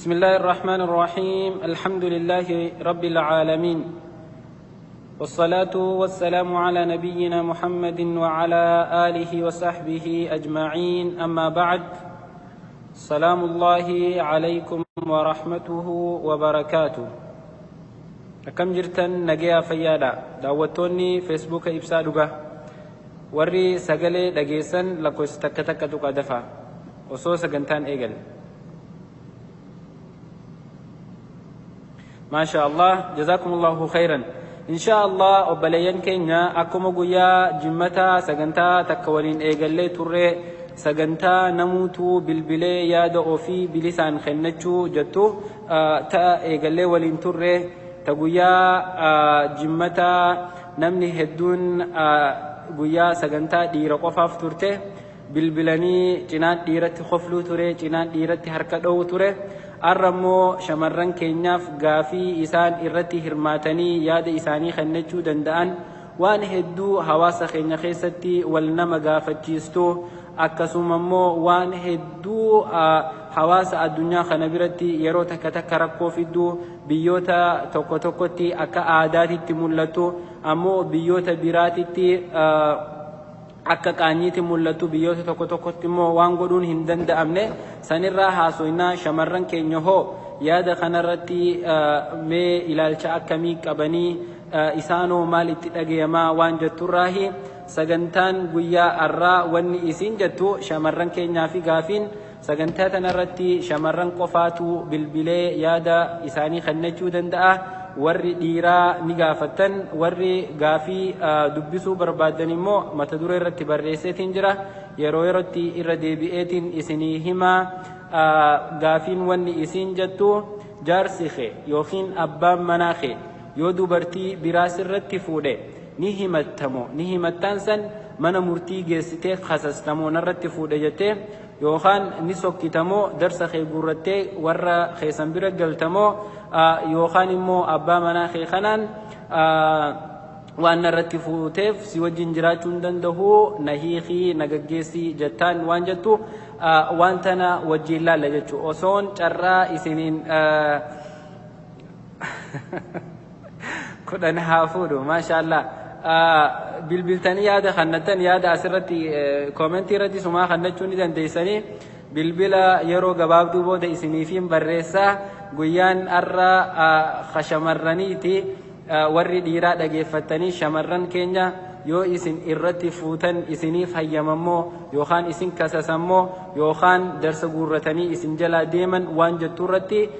بسم الله الرحمن الرحيم. الحمد لله رب العالمين، والصلاة والسلام على نبينا محمد وعلى آله وصحبه أجمعين. أما بعد، سلام الله عليكم ورحمته وبركاته. Akkam jirtan? Nagayaa, fayyaadha? Daawwattoonni Feesbuuka Ibsaa Dhugaa, warri sagalee dhageessan lakkoofsa takka takka tuqa dafa osoo sagantaan eegale. Maasha Allah, jazakumullahu khayran. Insha Allah, obboleeyyan keenya, akkuma guyyaa jimmataa sagantaa takka waliin eegallee turre, sagantaa namuutuu bilbilee yaada ofii bilisaan kennachuu jettu ta'a eegallee waliin turre. Ta guyyaa jimmataa namni hedduun guyyaa sagantaa dhiira qofaaf turte bilbilanii cinaan dhiiratti kofluu ture, cinaan dhiiratti harka dha'uu ture. Har'a immoo shamarran keenyaaf gaafii isaan irratti hirmaatanii yaada isaanii kennachuu danda'an, waan hedduu hawaasa keenya keessatti wal nama gaafachiistu, akkasuma immoo waan hedduu hawaasa addunyaa kana biratti yeroo takka takka rakkoo fidduu, biyyoota tokko tokkotti akka aadaatitti mul'atu, ammoo biyyoota biraatitti akka qaanyiitti mul'atu, biyyoota tokko tokkotti immoo waan godhuun hin danda'amne sanirraa haasoynaa. Shamarran keenya hoo yaada kanarratti mee ilaalcha akkamii qabanii, isaanoo maal itti dhagayamaa waan jetturraahi sagantaan guyyaa har'aa wanni isiin jettu. Shamarran keenyaa fi gaafiin sagantaa tanarratti shamarran qofaatu bilbilee yaada isaanii kennachuu danda'a. Warri dhiiraa ni gaafattan, warri gaafii dubbisuu barbaadan immoo mata duree irratti barreesseetiin jira, yeroo yerootti irra deebi'eetiin isinii himaa. Gaafiin wanni isiin jettu, jaarsi kee yookiin abbaan manaa kee yoo dubartii biraa sirratti fuudhe ni himattamo, ni himattaan san mana murtii geessitee kasastamoo narratti fuudhe jettee, yookaan ni sokkitamoo, darsa kee guurrattee warra keessan bira galtamoo, yookaan immoo abbaa manaa kee kanaan waan narratti fuuteef si wajjin jiraachuu hin danda'u, na hiikii, na gaggeessii jettaan waan jettu, waan tana wajjin laalla jechuu. Osoon carraa isiniin 10 haa fuudhu. Maasha Allah, bilbiltanii yaada kannattan, yaada asirratti koomentii irratti sumaa kannachuu ni dandeessanii. Bilbila yeroo gabaabduu booda isiniifin barreessaa. Guyyaan har'a shamarraniiti. Warri dhiiraa dhageeffattanii, shamarran keenya yoo isin irratti fuutan isiniif hayyamammoo, yookaan isin kasasammoo, yookaan darsa guurratanii isin jalaa deeman waan jettu irratti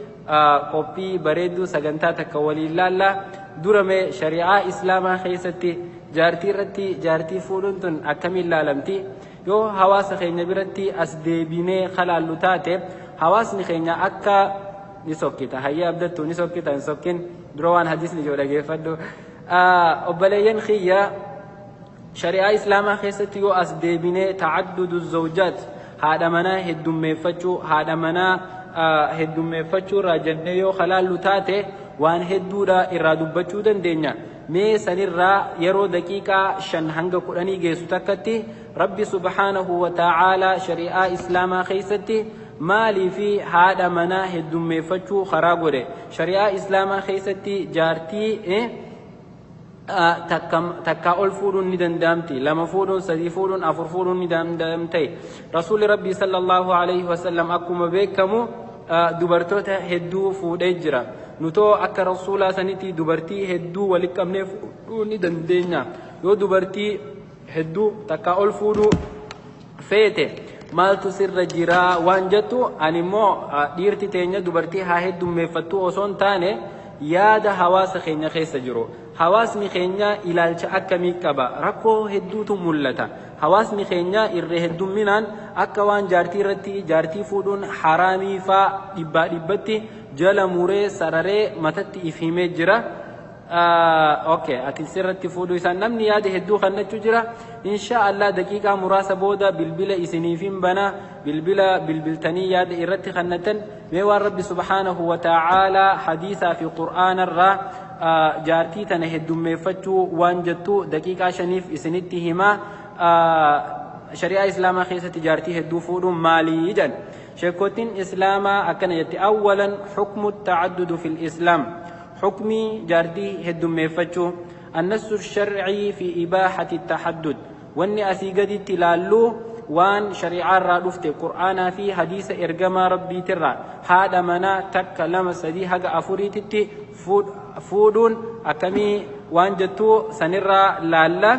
qophii bareedduu sagantaa takka waliin laalla. Durame shari'aa islaamaa keessatti jaartii irratti jaartii fuudhuun tun akkamiin laalamti? Yoo hawaasa keenya biratti as deebinee kalaallu taate, hawaasni keenya akka ni sokkita. Hayyee abdattu, ni sokkita? Hin sokkin, dura waan hadisni jiru dhageeffadhu. Obboleeyyan kiyya, shari'aa islaamaa keessatti yoo as deebinee tacaddudu zawjaat, haadha manaa heddummeeffachuu, haadha manaa heddummeeffachuu irraa jennee yoo kalaallu taate, waan hedduudha irraa dubbachuu dandeenya. Mee sanirraa yeroo daqiiqaa 5 hanga 10 geessu takkatti, Rabbi subhaanahu wa ta'aalaa shari'aa islaamaa keessatti maalii fi haadha manaa heddummeeffachuu karaa godhe? Shari'aa islaamaa keessatti jaartii takkaa ol fuudhuun ni danda'amti. Lama fuudhuun, sadii fuudhuun, afur fuudhuun ni danda'amte. Rasuulli Rabbii sallallahu alaihi wasallam akkuma beekamu dubartoota hedduu fuudhee jira. Nutoo akka rasuulaa sanitti dubartii hedduu walitti qabnee fuudhuu ni dandeenya? Yoo dubartii hedduu takkaa ol fuudhuu feete maaltu sirra jiraa waan jettu, ani immoo dhiirti teenya dubartii haa heddummeeffattu osoo hin taane, yaada hawaasa keenya keessa jiru, hawaasni keenya ilaalcha akkamii qaba? Rakkoo hedduutu mul'ata. Hawaasni keenya irra heddumminaan akka waan jaartii irratti jaartii fuudhuun haraamii faa dhibbaa dhibbatti jala muree sararee matatti if himee jira. Okay, ati sirratti fuudhuu isaan namni yaada hedduu kannachuu jira. Insha Allah, daqiiqaa muraasa booda bilbila isiniifin bana, bilbila bilbiltanii yaada irratti kannatan. Mee waan Rabbi subhaanahu wa ta'aalaa hadiisaa fi qur'aanarraa jaartii tana heddummeeffachuu waan jettu daqiiqaa 5f isinitti himaa. Shari'aa islaamaa keessatti jaartii hedduu fuudhuun maalii jedhan? Sheekotiin Islaamaa akkana jetti: awwalan, xukmu tacaddudu fi lislaam, xukmii jaartii heddummeeffachuu, annasu sharcii fi ibaaxati taxaddud. Wanni asii gaditti ilaalluu waan shari'aa irraa dhufte, Qur'aanaa fi hadiisa ergamaa Rabbiitirraa, haadha manaa takka, lama, sadii haga afuriititti fuudhuun akkamii waan jettuu sanirraa laalla.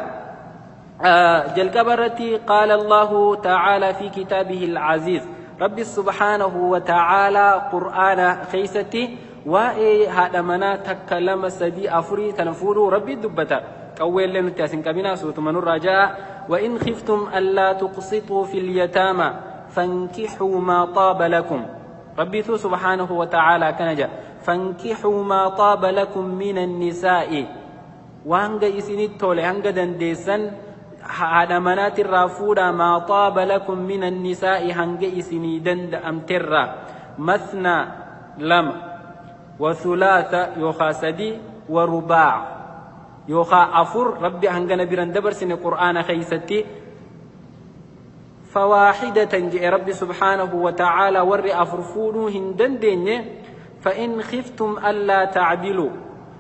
Jalqaba irratti, qaala Allahu ta'aalaa fi kitaabihi al-aziz, Rabbi subhaanahu wa ta'aalaa Qur'aana keeysatti waa'ee haadha manaa takka, lama, sadii, afurii tana fuudhuu Rabbi dubbata. Qawweellee nutti asin qabinaa, suutuma nurraa ja'a. وإن خفتم ألا تقسطوا في اليتامى فانكحوا ما طاب لكم. ربي سبحانه وتعالى كنجا فانكحوا ما طاب لكم من النساء، وهنگا إسنت تولي، هنگا دنديسن haadha manaatirraa fuudhaa. ما طاب لكم من النساء، hanga isinii danda'amterraa, مثنى lama, وثلاث yookaa sadi, ورباع yookaa afur. Rabbi hangana biran dabarsine Qur'aana keeysatti. فواحدة je'e Rabbi سبحانه وتعالى. Warri afur fuudhuu hin dandeenye, فإن خفتم ألا تعدلوا,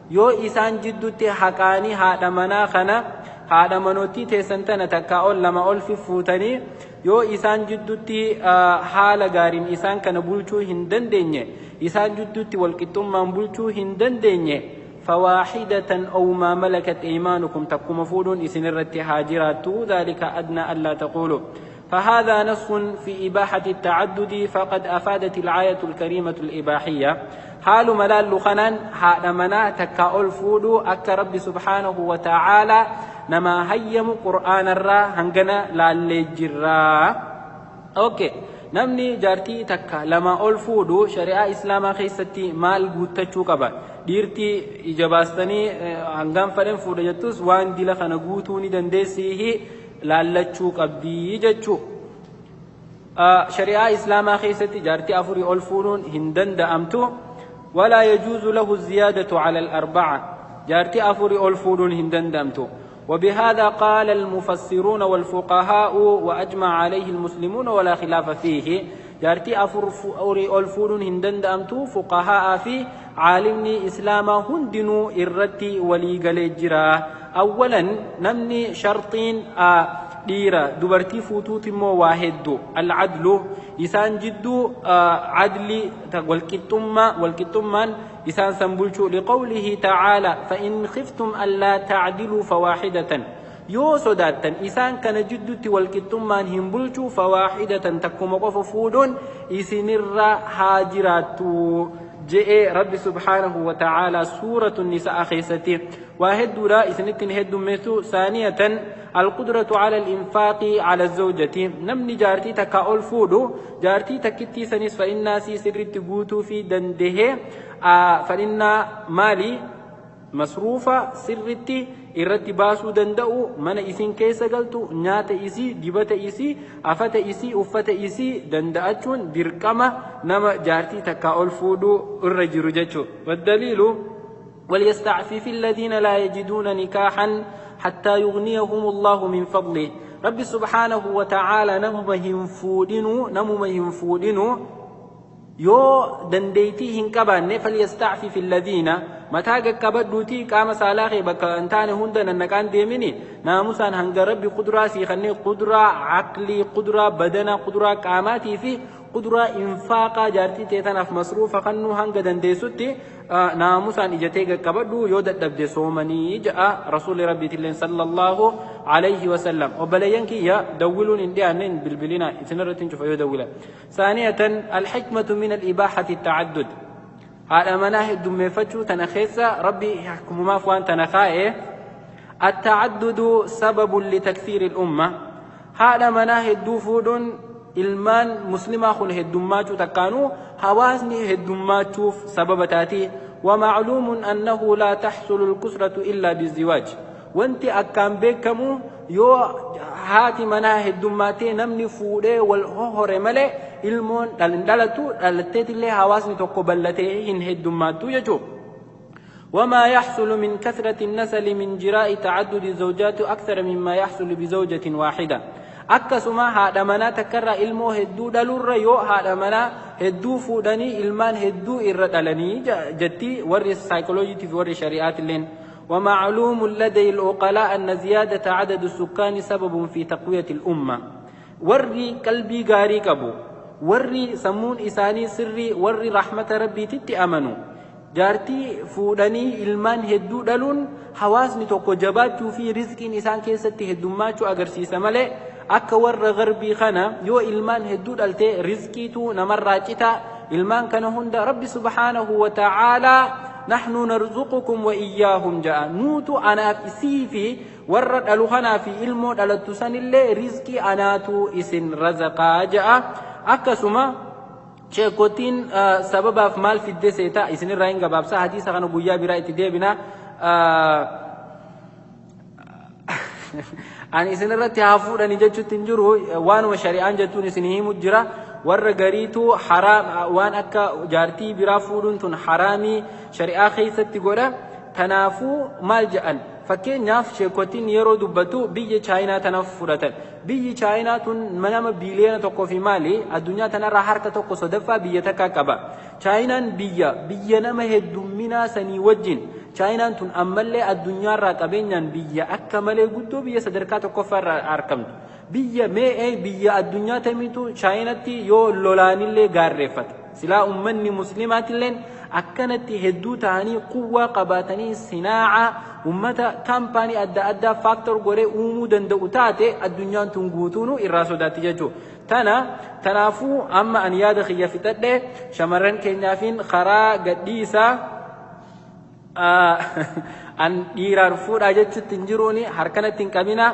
yoo isaan jiddutti haqaanii haadha manaa kana, haadha manootii teessan tana takkaa ol, lama ol fiffuutanii, yoo isaan jiddutti haala gaariin isaan kana bulchuu hin dandeenye, isaan jiddutti walqixxummaan bulchuu hin dandeenye, فواحدة أو ما ملكت أيمانكم، takkuma fuudhuun isin irratti haa jiraattu. ذلك أدنى ألا تعولوا. فهذا نص في إباحة التعدد، فقد أفادت الآية الكريمة الإباحية. حال ملال خنان haadha manaa takka ol fuudhuu akka Rabbi سبحانه وتعالى namaa hayyamu Qur'aana irraa hangana laallee jirraa. Okay. Namni jaartii takka, lama ol fuudhu shari'aa Islaamaa keessatti maal guuttachuu qaba? Dhiirtii ija baastanii hangaan fadhan fuudha jettus, waan dila kana guutuu ni dandeessiihi laallachuu qabdii jechuu. Shari'aa Islaamaa keessatti jaartii afurii ol fuudhuun hin danda'amtu. ولا يجوز له الزيادة على الأربعة، jaartii afurii ol fuudhuun hin danda'amtu. وبهذا قال المفسرون والفقهاء وأجمع عليه المسلمون ولا خلاف فيه. Jaartii afurii ol fuudhuun hin danda'amtu fuqahaa fi caalimni Islaamaa hundinuu irratti walii galee jira. Awwalan, namni sharxiin dhiira dubartii fuutuuti immoo waa hedduu: العدل, isaan jidduu cadli, walqixxummaa, walqixxummaan isaan san bulchuu, لقوله تعالى فإن خفتم ألا تعدلوا فواحدة, yoo sodaattan isaan kana jidduutti walqixxummaan hin bulchuu, فواحدة, takkuma qofa fuudhuun isinirra haa jiraattu je'ee Rabbi سبحانه وتعالى suuratu Nisaa keessatti. Waa hedduudha, isinittiin heddummeessu. ثانية، القدرة على الإنفاق على الزوجة. Namni jaartii takka ol fuudhu jaartii takkittii sanis fa'innaa sii sirritti guutuu fi dandahee, fa'innaa maali, masruufa sirritti irratti baasuu danda'u, mana isin keessa galtu, nyaata isii, dibata isii, afata isii, uffata isii danda'achuun dirqama nama jaartii takka ol fuudhuu irra jiru jechuudha. والدليل وليستعفف الذين لا يجدون نكاحا حتى يغنيهم الله من فضله. ربي سبحانه وتعالى namuma hin fuudhinu, namuma hin fuudhinu yoo dandeeytii hin qabaanne, فليستعفف الذين, mataa qaqqabadhuutii qaama saalaa kee bakka hin taane hunda nannaqaan deemini, naamusaan hanga Rabbi quduraa sii kannee, quduraa aqlii, quduraa badanaa, quduraa qaamaatii fi quduraa infaaqaa jaartii ta'e tanaaf masruufa kannuu hanga dandeessutti naamusaan ijatee qaqqabadhu, yoo dadhabde soomanii ja'a Rasuulli Rabbiitilleen صلى الله عليه وسلم. Obboleeyyan kiyya, dawwiluun hin dhiyaanne, hin bilbilina, isinirratti hin cufa yoo dawwila. ثانية، الحكمة من الإباحة التعدد, haadha manaa heddummeeffachuu tana keessa Rabbi hukumaaf waan tana kaa'e. التعدد سبب لتكثير الأمة, haadha manaa hedduu fuudhuun ilmaan muslimaa kun heddummaachuu takkaanuu hawaasni heddummachuuf sababa taati. ومعلوم أنه لا تحصل الكثرة إلا بالزواج, wanti akkaan beekamu yoo haati manaa heddummaatee namni fuudhee wal hohore malee ilmoon dhalatu, dhalatteetillee hawaasni tokko bal'atee hin heddummaattu jechuudha. وما يحصل من كثرة النسل من جراء تعدد الزوجات أكثر مما يحصل بزوجة واحدة. Akkasuma haadha manaa takkarraa ilmoo hedduu dhaluurra yoo haadha manaa hedduu fuudhanii ilmaan hedduu irra dhalanii jetti warri saayikolojiitii fi warri shari'aatilleen. ومعلوم لدي العقلاء أن زيادة عدد السكان سبب في تقوية الأمة. warri qalbii gaarii qabu, warri sammuun isaanii sirrii, warri rahmata rabbiititti amanu, jaartii fuudhanii ilmaan hedduu dhaluun hawaasni tokko jabaachuu fi rizqiin isaan keessatti heddummaachuu agarsiisa malee, akka warra garbii kana yoo ilmaan hedduu dhalte rizqiitu namarraa cita. Ilmaan kana hunda Rabbi subhaanahu wa ta'aalaa "نحن نرزقكم وإياهم" ja'a. Nuutu anaaf isii fi warra dhalu kanaa fi ilmoo dhalattu sanillee rizqii anaatu isin razaqaa ja'a. Akkasuma sheekotiin sababaaf maal fidde seeta? Isinirraa hin gabaabsa, hadiisa kana guyyaa biraa itti deebina. Ani isinirratti haa fuudhani jechuutti hin jiru, waanuma shari'aan jettuun isin himu jira. Warra gariitu haraam, waan akka jaartii biraa fuudhuun tun haraamii shari'aa keessatti godha. Tanaafuu maal jedhan? Fakkeenyaaf, sheekotiin yeroo dubbatu biyya Chaayinaa tanaaf fudhatan. Biyyi Chaayinaa tun nama 1 biliyoona fi maali, addunyaa tanarraa harka 1/3 biyya takka qaba. Chaayinaan biyya nama heddumminaa sanii wajjin, Chaayinaan tun ammallee addunyaarraa qabeenyaan biyya akka malee guddoo, biyya sadarkaa tokkoffaarraa argamtu. Biyya mee biyya addunyaa tamiitu Chaayinatti yoo lolaanillee gaarreeffata? Silaa ummanni muslimaatilleen akkanatti hedduu ta'anii, quwwaa qabaatanii, sinaaca ummata kaampaanii adda addaa factory godhee uumuu danda'u taate, addunyaan tun guutuunu irraa sodaatti jechuudha. Tana tanaafuu amma ani yaada kiyya fixadhe. Shamarran keenyaafiin karaa gadhiisaa, an dhiiraan fuudhaa jechuutti hin jiruuni, harkanatti hin qabina.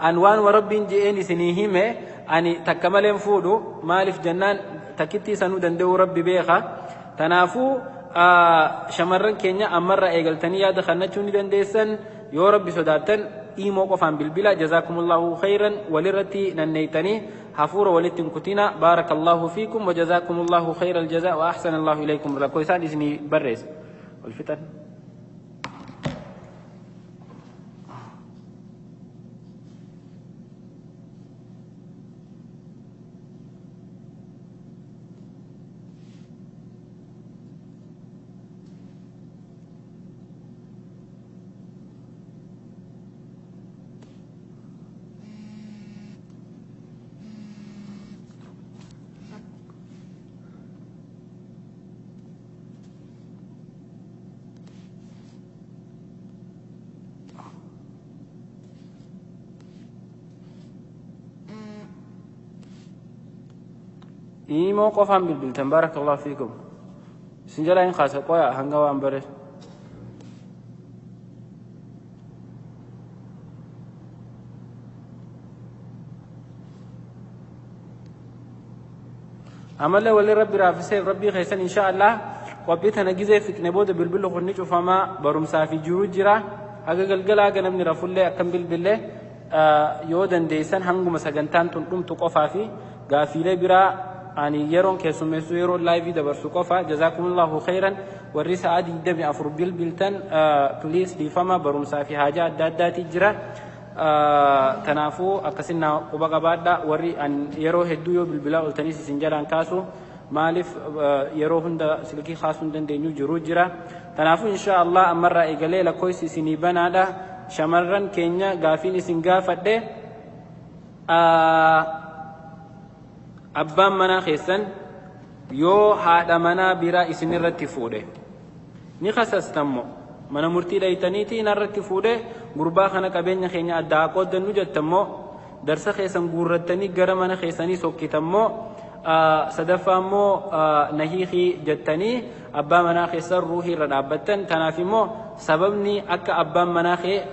An waanuma Rabbiin je'een isinii hime. Ani takka malee hin fuudhu. Maaliif jennaan, takkitti sanuu danda'uu Rabbi beeka. Tanaafuu shamarran keenya ammarraa eegaltanii yaada kannachuu ni dandeessan. Yoo Rabbi sodaattan iimoo qofaan bilbila. جزاكم الله خيرا. Walirratti nanneeytanii hafuura walitti hin kutina. بارك الله فيكم وجزاكم الله خير الجزاء وأحسن الله إليكم. Rakkoo isaan isinii barreessa walfixan. Iimoo qofaan bilbiltan. بارك الله فيكم. Isin jalaa hin kaasa, qoya hanga waan bare. Amallee walli Rabbi raafiseef Rabbii keessan. Insha Allah, qophii tana gizee fixne booda bilbilli kun ni cufamaa. Barumsaa fi jiru jira haga galgala, haga namni rafullee akkam bilbillee. Yoo dandeessan hanguma sagantaan tun dhumtu qofaa fi gaafiilee biraa ani yeroon keessummeessuu, yeroo live dabarsu qofa. جزاكم الله خيرا. Warri sa'aa 24 bilbiltan, please dhiifama, barumsaa fi haajaa adda addaati jira. Kanaafuu akkasin quba qabaadha. Warri an yeroo hedduu yoo bilbilaa ooltanis isin jalaan kaasu, maaliif yeroo hunda silkii kaasuu hin dandeenyu, jiru jira. Kanaafuu insha Allah ammarraa eegalee lakkoofsi isinii banaadha. Shamarran keenya, gaafiin isin gaafadhe: abbaan manaa keessan yoo haadha manaa biraa isin irratti fuudhe ni kasastammo? Mana murtii dhaytaniiti narratti fuudhe gurbaa kana, qabeenya keenya adda haa qooddannu jettammoo? Darsa keessan guurrattanii gara mana keessanii sokkitammoo? Sadaffaa immoo nahiikii jettanii abbaa manaa keessan ruuhii irra dhaabbattan? Tanaaf immoo sababni akka abbaan manaa kee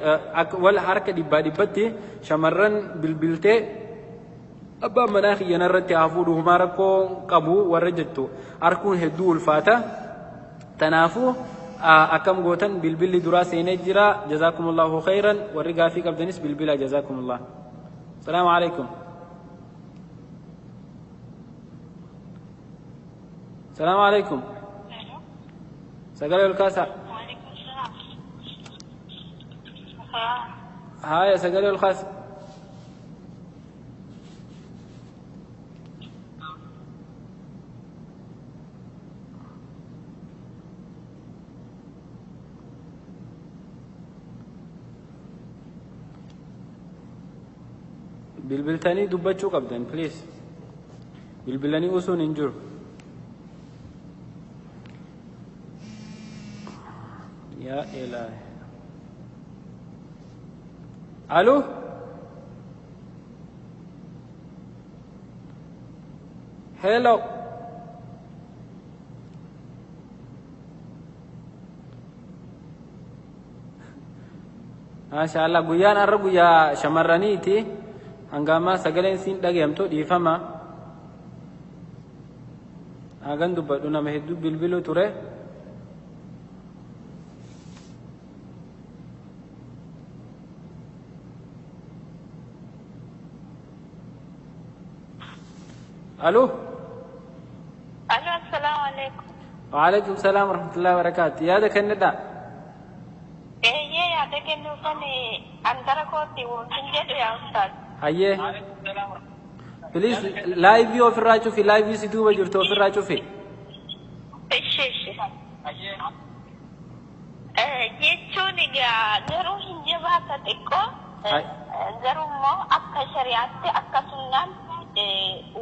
wal harka dhibbaa dhibbatti shamarran bilbiltee abbaan manaa kiyya narratti haa fuudhu, humaa rakkoo qabu warra jettu harkuun hedduu ulfaata. Tanaafuu akkam gootan? Bilbilli duraa seenee jira. جزاكم الله خيرا. Warri gaafii qabdanis bilbila. جزاكم الله. السلام عليكم. السلام عليكم. Sagalee ol kaasaa. وعليكم السلام. Haaya, sagalee ol kaasa. Bilbiltanii dubbachuu qabdan, please. Bilbilanii usuun hin jiru. Yaa ilaahi. Aloo. Hello. Maasha Allah, guyyaan har'a guyyaa shamarraniiti. Hanga ammaa sagaleen siin dhagayamtu, dhiifama. Hagan dubbadhu nama hedduu bilbilu ture. Aloo. Alo, assalaamu alaikum. Waalaikum salaam warahmatullahi wabarakatuh. Yaada kennadhaa. Eeyyee, yaada kennuufan an gara kootti wantin jedhu, yaa ustaaz. Hayyee. Please, live ofirraa cufi, live si duuba jirtu ofirraa cufi. Ishi ishi. Jechuun egaa garuu hin jabaata xiqqoo, garuu immoo akka shari'aatti, akka sunnaan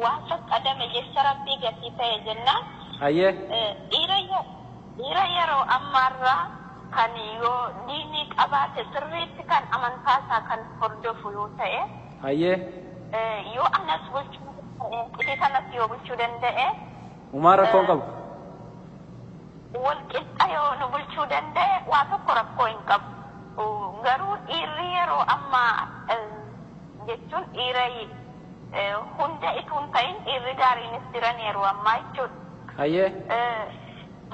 waan faqqadame jecha rabbii gatii ta'e jennaan, dhiira yeroo ammaarraa kan yoo diinii qabaate sirriitti kan amantaa isaa kan hordofu yoo ta'e, yoo anas bulchuu danda'e, kanas yoo bulchuu danda'e, Umaa rakkoon qabu. Wal qixxa yoo nu bulchuu danda'e, waa tokko rakkoo hin qabu. Garuu dhiirri yeroo ammaa, jechuun dhiira hunda itoo hin ta'in, dhiirri gaariinis jiran yeroo ammaa jechuudha.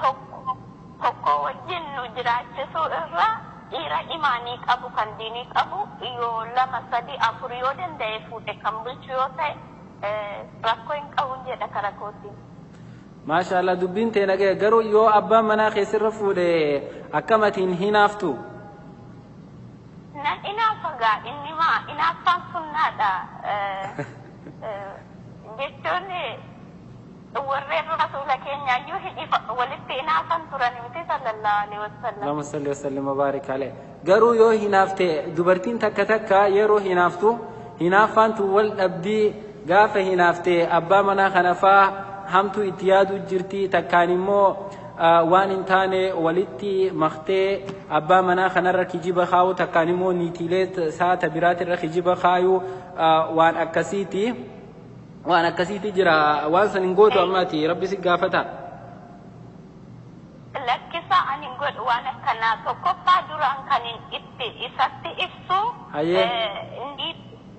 Tokko tokko wajjin nu jiraachisuu irra dhiira imaanii qabu, kan diinii qabu, yoo lama, sadi, afur yoo danda'e fuudhe kan bulchu yoo ta'e, rakkoo hin qabu jedha kara kootiin. Maasha Allah, dubbiin tee nagaya, garuu yoo abbaan manaa keessirra fuudhe akkamatiin hinaaftu? Nan inaafa gaa, inni maa inaaffaan sunnaadha. Jechuun warreen rasuula keenyaayyuu walitti inaafan turan miti, sallallahu alaihi wasallam. Allahumma salli wa sallim wa barik alayhi. Garuu yoo hinaafte, dubartiin takka takka yeroo hinaaftu hinaaffaantu wal dhabdii, gaafa hinaafte abbaa manaa kana faa hamtuu itti yaaduu jirti, takkaan immoo waan hin taane walitti maktee abbaa manaa kanarra kijiba kaayu, takkaan immoo niitiilee saata biraatirra kijiba kaayu, waan akkasiiti. Waan akkasiiti jira, waan san hin gootu ammaati rabbi si gaafata. Lakkisa, ani hin godhu waan akkanaa. Tokkoffaa duraan kan itti isatti ibsu,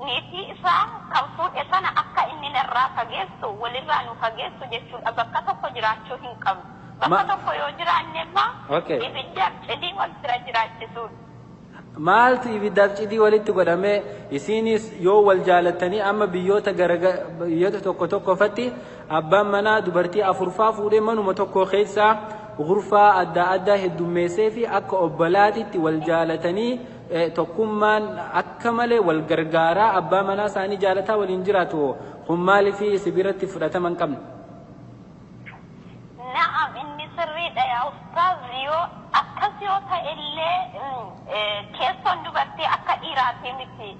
niitii isaa kan fuudhe sana akka inni narraa fageessu, walirraa nu fageessu jechuudha. Bakka tokko jiraachuu hin qabnu. Bakka tokko yoo jiraanne immoo ibiddaaf cidii wal bira jiraachisuudha. Maaltu ibiddaaf cidii walitti godhame? Isiinis yoo wal jaalattanii, amma biyyoota biyyoota tokko tokkofatti abbaan manaa dubartii afurfaa fuudhee manuma tokko keessaa gurfaa adda addaa heddummeessee fi akka obbolaatitti wal jaalatanii, tokkummaan akka malee wal gargaaraa, abbaa manaa isaanii jaalataa waliin jiraatu. Kun maaliif si biratti fudhatama hin qabne? Na'am, inni sirriidha yaa ustaaz, yoo akkas yoo ta'e illee keessoon dubartii akka dhiiraati miti.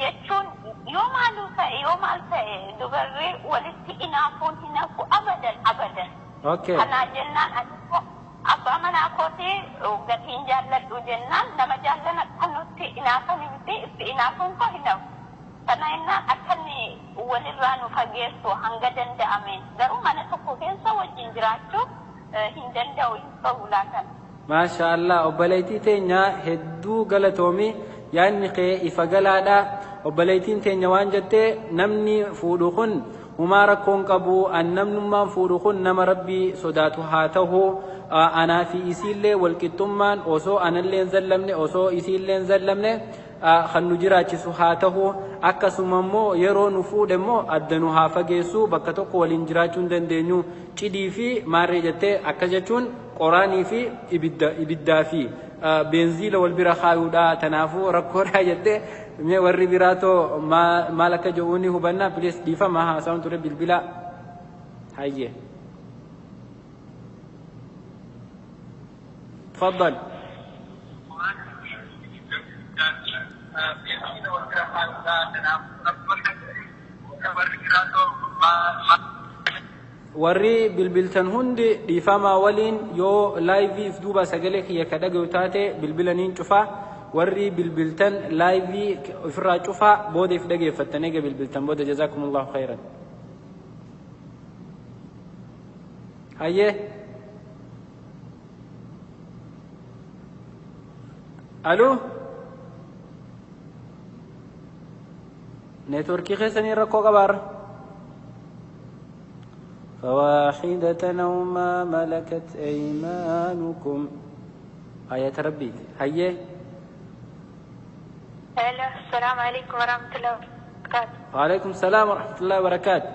Jechuun yoo maaluu ta'e, yoo maal ta'e, dubarri walitti inaafuun hin hafu, abadan abadan. Kanaa jennaan ani abbaa manaa kootii gatiin jaalladhu jennaan, nama jaallana kanutti inaafani miti, itti inaafuun koo hin hafu. Kana jennaan akka inni walirraa nu fageessu hanga danda'ameen, garuu mana tokko keessa wajjin jiraachuu hin danda'u, hin ta'u laatan. Maasha Allah, obboleettii teenya hedduu galatoomi, yaadni kee ifa galaadha. Obboleettiin teenya waan jettee, namni fuudhu kun humaa rakkoon qabu, an namnummaan fuudhu kun nama rabbii sodaatu haa ta'u, anaa fi isiillee walqixxummaan osoo anallee hin zallamne, osoo isiillee hin zallamne kan nu jiraachisu haa ta'u, akkasuma immoo yeroo nu fuudhe immoo adda nu haa fageessu, bakka tokko waliin jiraachuu hin dandeenyu, cidii fi maarree jettee, akkas jechuun qoraanii fi ibidda, ibiddaa fi beenziila wal bira kaayuudha, tanaafuu rakkoodha jettee. Mee warri biraatoo maal akka jedhu ni hubanna. Please, dhiifama, haasawaan ture bilbila. Hayyee. تفضل. Warri bilbiltan hundi dhiifamaa waliin yoo laayiviif duuba sagalee kiyya ka dhagayu taate bilbilaniin cufaa. Warri bilbiltan laayivii ofirraa cufaa, booda if dhageeffattan eega bilbiltan booda. Jazaakumullahu khayran. Hayyee, aluu, neetworkii keessanii rakkoo qabaarra. فواحدة أو ما ملكت أيمانكم، آية ربي. هيا. Hello, السلام عليكم ورحمة الله وبركاته. وعليكم السلام ورحمة الله وبركاته.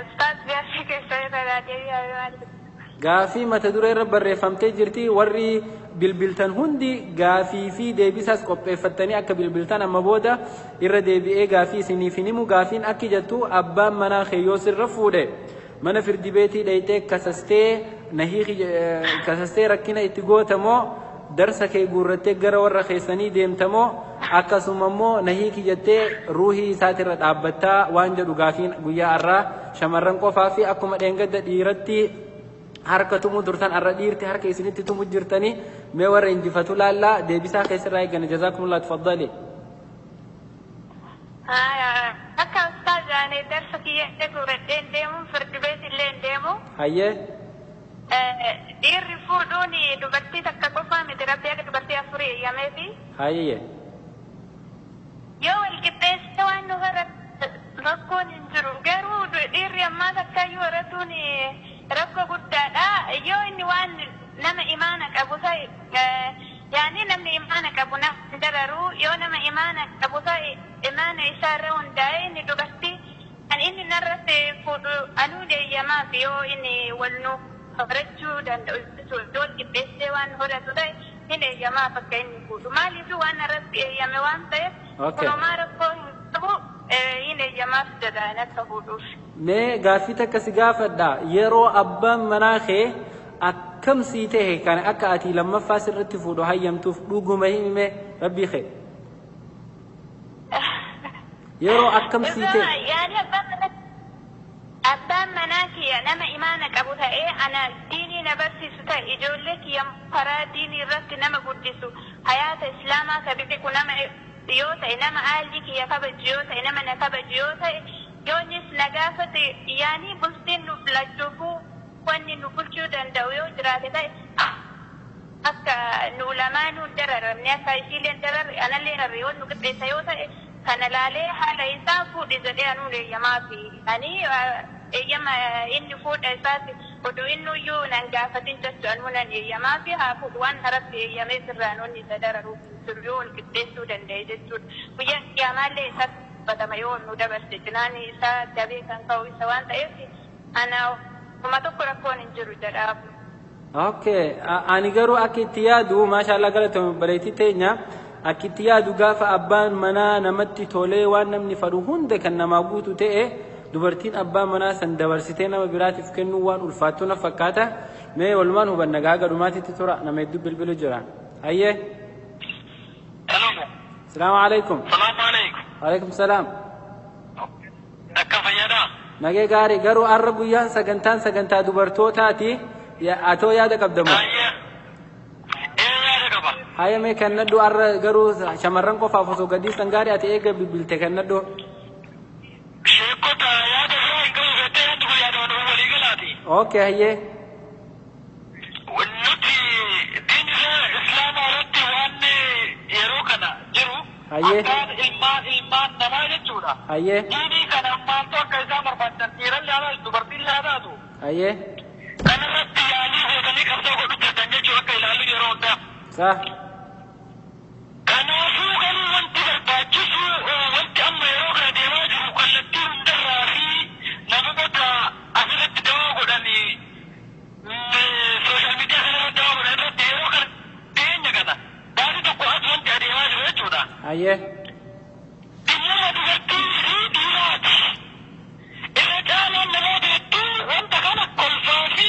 Ustaaz, gaaffii keessa irra deebi'aa. Gaafii mata duree irra barreeffamtee jirti. Warri bilbiltan hundi gaafii fi deebisaas qopheeffattanii akka bilbiltan amma booda irra deebi'ee gaafii isiniif hin himu. Gaafiin akki jettu: abbaan manaa kee yoo sirra fuudhe, mana firdi beetii dhayxee kasastee nahii kasastee rakkina itti gootamoo, darsa kee guurrattee gara warra keessanii deemtamoo, akkasuma immoo nahiiki jettee ruuhii isaatirra dhaabbattaa waan jedhu gaafiin guyyaa har'aa shamarran qofaa fi akkuma dheengadda dhiiratti harka tumu turtan, har'a dhiirti harka isinitti tumu jirtanii. Mee warra injifatu laallaa, deebisaa keessarraa eegana. Jazaakumullah, tafaddali. Akka ustaaz, ani darsa kiyya guuradhee hin deemu, firdi beet illee hin deemu. Hayyee. Dhiirri fuudhuun dubartii takka qofaa miti, rabbi akka dubartii afurii eeyyameefi. Hayyee. Yoo wal qixxeessite waan nu rakkoon hin jiru. Garuu dhiirri ammaa takkaayyuu horatuun rakkoo guddaadha. Yoo inni waan nama imaana qabu ta'e, yaani namni imaana qabu nama hin dararu. Yoo nama imaana qabu ta'e, imaana isaarra hundaa'e inni dubartii kan inni narratti fuudhu anuu eeyyamaaf, yoo inni wal nu horachuu danda'u jechuudha. Wal qixxeessee waan horatu ta'e hin eeyyamaaf akka inni fuudhu. Maaliif waan irratti eeyyame waan ta'eef kunumaa rakkoo hin qabu, hin eeyyamaaf jedhaan akka fuudhuuf. Mee gaaffii takka si gaafadha: yeroo abbaan manaa kee akkam sii ta'e kana akka ati lammaffaa sirratti fuudhu hayyamtuuf? Dhuguma himi rabbii kee, yeroo akkam sii ta'e? Yaani abbaan manaa kiyya nama imaana qabu ta'ee, ana diinii na barsiisu ta'e, ijoollee kiyya karaa diinii irratti nama guddisu, hayaata islaamaa ka beeku nama yoo ta'e, nama aalii kiyya kabaju yoo ta'e, nama na kabaju yoo ta'e, yoonis na gaafate, yaani bultiin nu filachuufuu wanni nu bulchuu danda'u yoo jiraate ta'e, akka nu lamaanuu hin dararamne, akka ishiilee hin dararre, anallee dararre, yoo nu qixxeessa yoo ta'e, kana laalee haala isaa fuudhi jedhee anuu eeyyamaafi. Ani eeyyama inni fuudha isaati oduu inni iyyuu nan gaafatin jechuu, anuu nan eeyyamaafi, haa fuudhu, waan rabbi eeyyamee sirraan wanni isa dararuuf hin jiru yoo wal qixxeessuu danda'e jechuudha. Guyyaa qiyaamaallee isatti dubbatama yoo nu dabarse, cinaan isaa dabee kan ka'u isa waan ta'eef, ana kuma tokko rakkoon hin jiru jedha. Okay, ani garuu akka itti yaadu, maashaallah, galatoomi bareetii teenya, akka itti yaadu gaafa abbaan manaa namatti tolee waan namni fadhu hunda kan namaa guutu ta'e, dubartiin abbaa manaa san dabarsitee nama biraatiif kennuu waan ulfaattu na fakkaata. Mee walumaan hubanna, gaaga dhumaatitti tura, nama hedduu bilbilu jira. Hayyee. Salaamu alaikum. Salaamu alaikum. Alaikum salaam. Akka fayyadaa? Nagee gaarii, garuu har'a guyyaan sagantaan sagantaa dubartootaati. Atoo yaada qabdamoo? Hayyee. Ee, yaada qaba. Haaya, mee kennadhu. Har'a garuu shamarran qofaaf osoo gadhiistan gaarii, ati eega bilbilte kennadhu. Sheekota, yaada biraa hin qabu jettee yaaddu kun yaada walii galaati. Okay, hayyee. Nuti diinni islaamaa irratti waan yeroo kana jiru akkaan ilmaan ilmaan namaa jechuudha. Diinii kana maaltu akka isaan barbaachisan, dhiirallee haa taatu, dubartiillee haa taatu. Kanarratti yaalii gootanii qabsoo godhu jirtan jechuudha akka ilaallu yeroo hundaa. Kanaafuu garuu wanti barbaachisu, wanti amma yeroo kana deemaa jiru kallattii hundarraa fi namoota asirratti dawaa godhanii, social media kanarratti dawaa godhan irratti yeroo kana dhiyeenya kana baasii tokko as wanti adeemaa jiru jechuudha. Dhimma dubartii fi dhiiraati. Irra caalaan namoota hedduu wanta kana kolfaa fi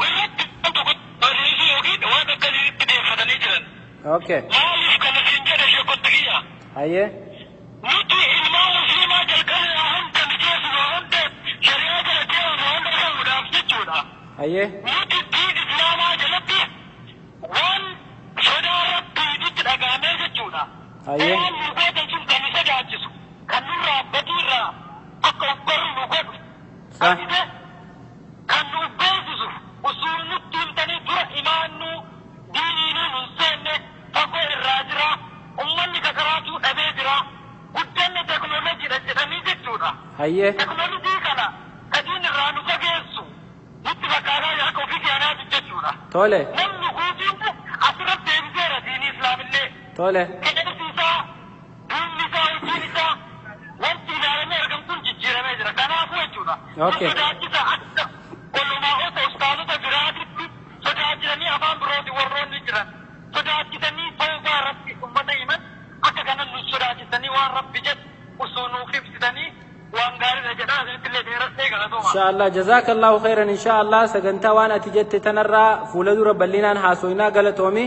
irratti waan tokko barreessuu yookiin waan akkasiitti deeffatanii jiran. Maaliif kana siin jedhe, sheekotti kiyya? Nuti ilmaan Hayyee. Nuti diin islaamaa jalatti waan sodaa rabbii nutti dhaga'amee jechuudha. Hayyee. Waan nu gootan sun kan nu sodaachisu, kan nurraa badiirraa akka of barru nu godhu. Sa. Argite? Kan nu beeksisu osoo nutti himtanii dura imaannuu diiniinuu nun seenne fagoo irraa jira. Ummanni kakaraatuu dhabee jira. Guddanne teknooloojiidha jedhanii jechuudha. Hayyee. Teknooloojii kana kadiin irraa nu fageessu nutti fakkaataa jira akka ofii keenyaati jechuudha. Tole. Namni guutuun asirratti deebiseera diinii islaamillee. Tole. Qe'eessi isaa, duubni isaa, hojiin isaa wanti ilaalamee argamu kun jijjiiramee jira. Kanaafuu jechuudha. Okay. Nu sodaachisa akka olumaa'ota ustaazota biraatitti sodaachisanii afaan birooti warroonni jiran. Sodaachisanii toofaa irratti uummata himan akka kanan nu sodaachisanii waan rabbi jedhu osoo nuuf ibsitanii waan gaariidha jedhaa asirratti illee dheeradhee galatooma. Insha Allah jazakallahu khairan insha Allah sagantaa waan ati jette tanarraa fuula dura bal'inaan haasoynaa galatoomi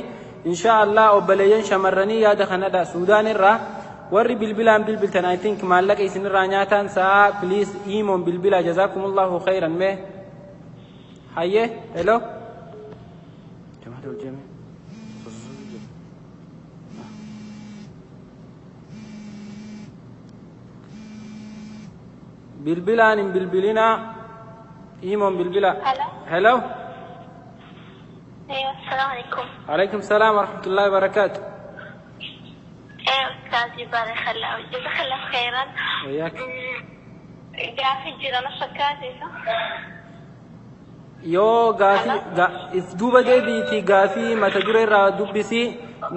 insha Allah obboleeyyan shamarranii yaada kanadha Suudaan irraa warri bilbilaan bilbiltan I think maallaqa isinirraa nyaataan sa'a please imoon bilbila jazakumullahu khairan mee hayyee hello Jamaal ol jeeme. Bilbilaan hin bilbilinaa imoon bilbila. Hello. Hello. ايوه السلام عليكم. عليكم السلام ورحمة الله وبركاته. ايه استاذي بارك الله جزاك الله خيرا. وإياك. Gaafii jira na fakkaate. Yoo gaafii if duuba deebi'iitii gaafii mata duree irraa dubbisii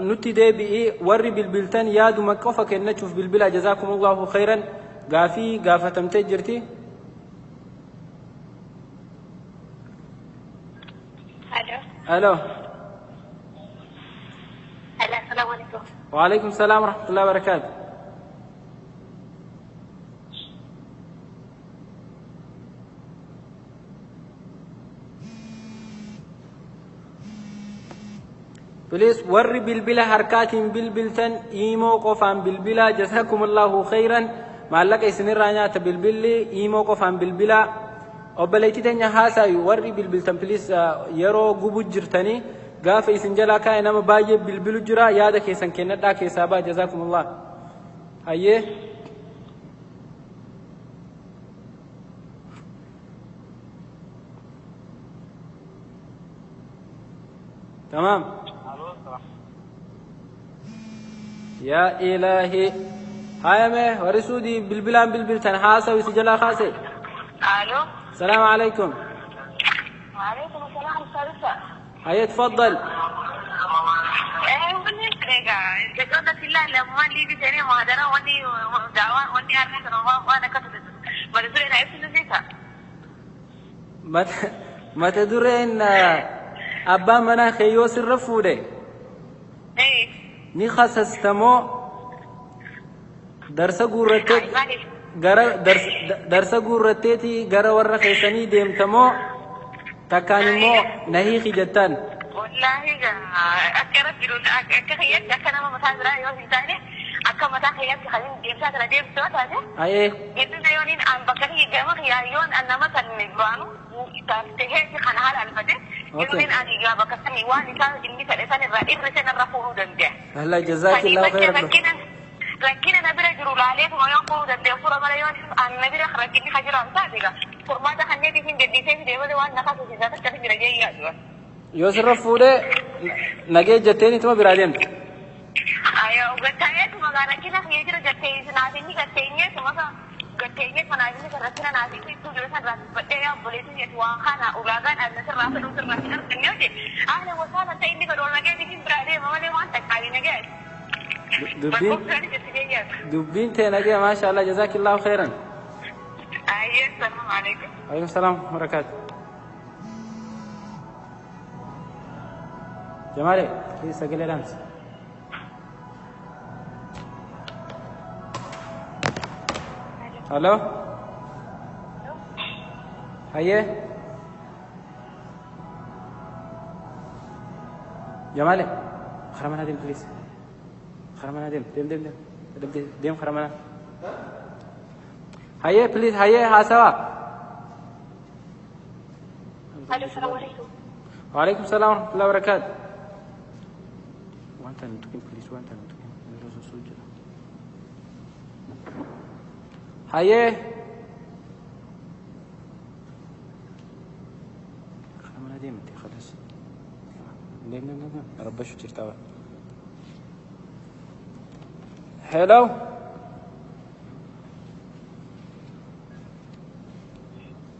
nutti deebi'i warri bilbiltan yaaduma qofa kennachuuf bilbila jazakumullahu khairan gaafii gaafatamtee jirti. الو. Alo. هلا السلام عليكم. وعليكم السلام ورحمة الله وبركاته. Please warri bilbila harkaatiin bilbiltan iimoo qofaan bilbila jazakumullahu khairan maallaqa isinirraa nyaata bilbilli iimoo qofaan bilbila obboleettii teenya haasaayu warri bilbiltan please yeroo gubu jirtanii gaafa isin jalaa kaa'e nama baay'ee bilbilu jira yaada keessan kennadhaa keessaa baa jazakumullah hayyee. تمام يا إلهي هاي ما ورسودي بالبلان بالبلتن حاسة وسجلا خاسي. الو. السلام عليكم. وعليكم السلام استاذ. هيا تفضل. ايه وني الله لما لي بتاني محاضرة وني دعوة وني أرني وانا كنت مرسول أنا عرفت نسيتها. mata dureen abbaa manaa kee yoo sirra fuudhe ايه ni kasastamoo darsa guurrattee maaliif? gara darsa guurratteeti gara warra keessanii deemtamoo takkaan immoo na hiiki jettaan. Wallaahi akka irratti jiru akka kiyyaatti akka nama mataa biraa yoo hin taane akka mataa kiyyaatti kan hin deemsaa kana deemtu yoo taate Ayee Jechuun yooniin an bakka kiyya gama kiyyaa yoon an nama san duraanu taheeti kana haala alfate yooniin ani gaa bakka sanii waan isaan inni fedhe san irraa irri san irra fuudhuu danda'a. Allah jazaakillahu khairan. Rakkina rakkina na bira jiru laaleetuma yoon fuudhuu danda'a fura mala yoon an na bira rakkinni ka jiru an taate gaa furmaata kanneetiif hin dedhiisee fidee malee waan na kasuusisaa takka jira jee yaadu. Yoo sirra fuudhee nagee jetteen ituma biraa deemte. Ayo gattaa'eetuma gaa rakkina kiyya jira jettee naaf inni gatteenyeetuma gatteenyee kanaaf inni kan rakkina naaf inni ittuu jiru san raasifadhee yaa obboleessi jedhu waan kana ulaagaan adna sirraa fedhuu sirraa hin arganne hojii ahla wasaala ta'e inni fedhu nagee hin biraa deema malee waan takkaalee nagee. Dubbiin dubbiin tee nagee maasha Allah jazaakillahu khairan. Ayyee salaamu alaikum. Alaikum salaam wa barakaatu. Jamaale please sagalee dhaamsi. Hello. Hayyee. Jamaale karaa manaa deem please. Karaa manaa deem deem deem deem deem karaa manaa. Hayyee please hayyee haasawaa. Alo, salaamu alaikum. Waalaikum salaam warahmatullahi wabarakaatu. Wanta hin tuqin please, wanta hin tuqin. Yeroo sosoo jira. Hayyee. Mana deemte خلاص. Deem deem deem. Rabbashuu jirta. Hello.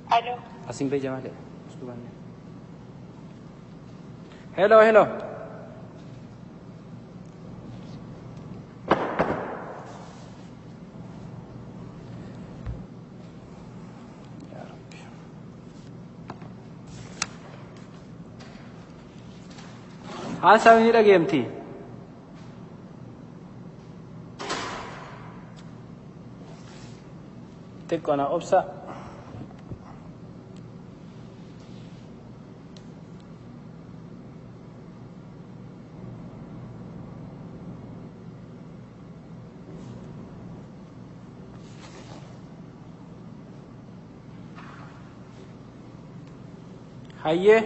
Alo. Asin bee jamaale. Hello hello. Ya Rabbi. Haasaa ni dhageemti. Xiqqoo na obsa. Hayyee.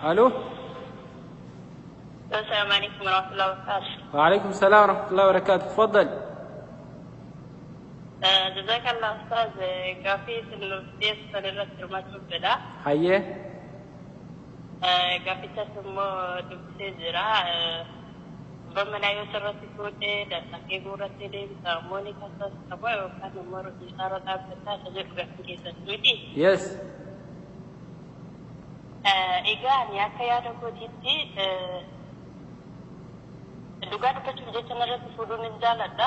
Alo. السلام عليكم ورحمة الله وبركاته. وعليكم السلام ورحمة الله وبركاته. تفضل. جزاك الله أستاذ gaaffii isin irratti hirmaachuuf jedha. Hayyee. Gaaffichas immoo dubbisee jira. Abbaan manaa yoo sirratti fuudhee dadhabee guurratti deebisa immoo ni kassas qaba yookaan immoo isaarra dhaabbataa isa jedhu gaaffii keessatti miti. Yes. Egaa ani akka yaada kootiitti dhugaa dubbachuuf jecha narratti fuudhuu ni jaaladha.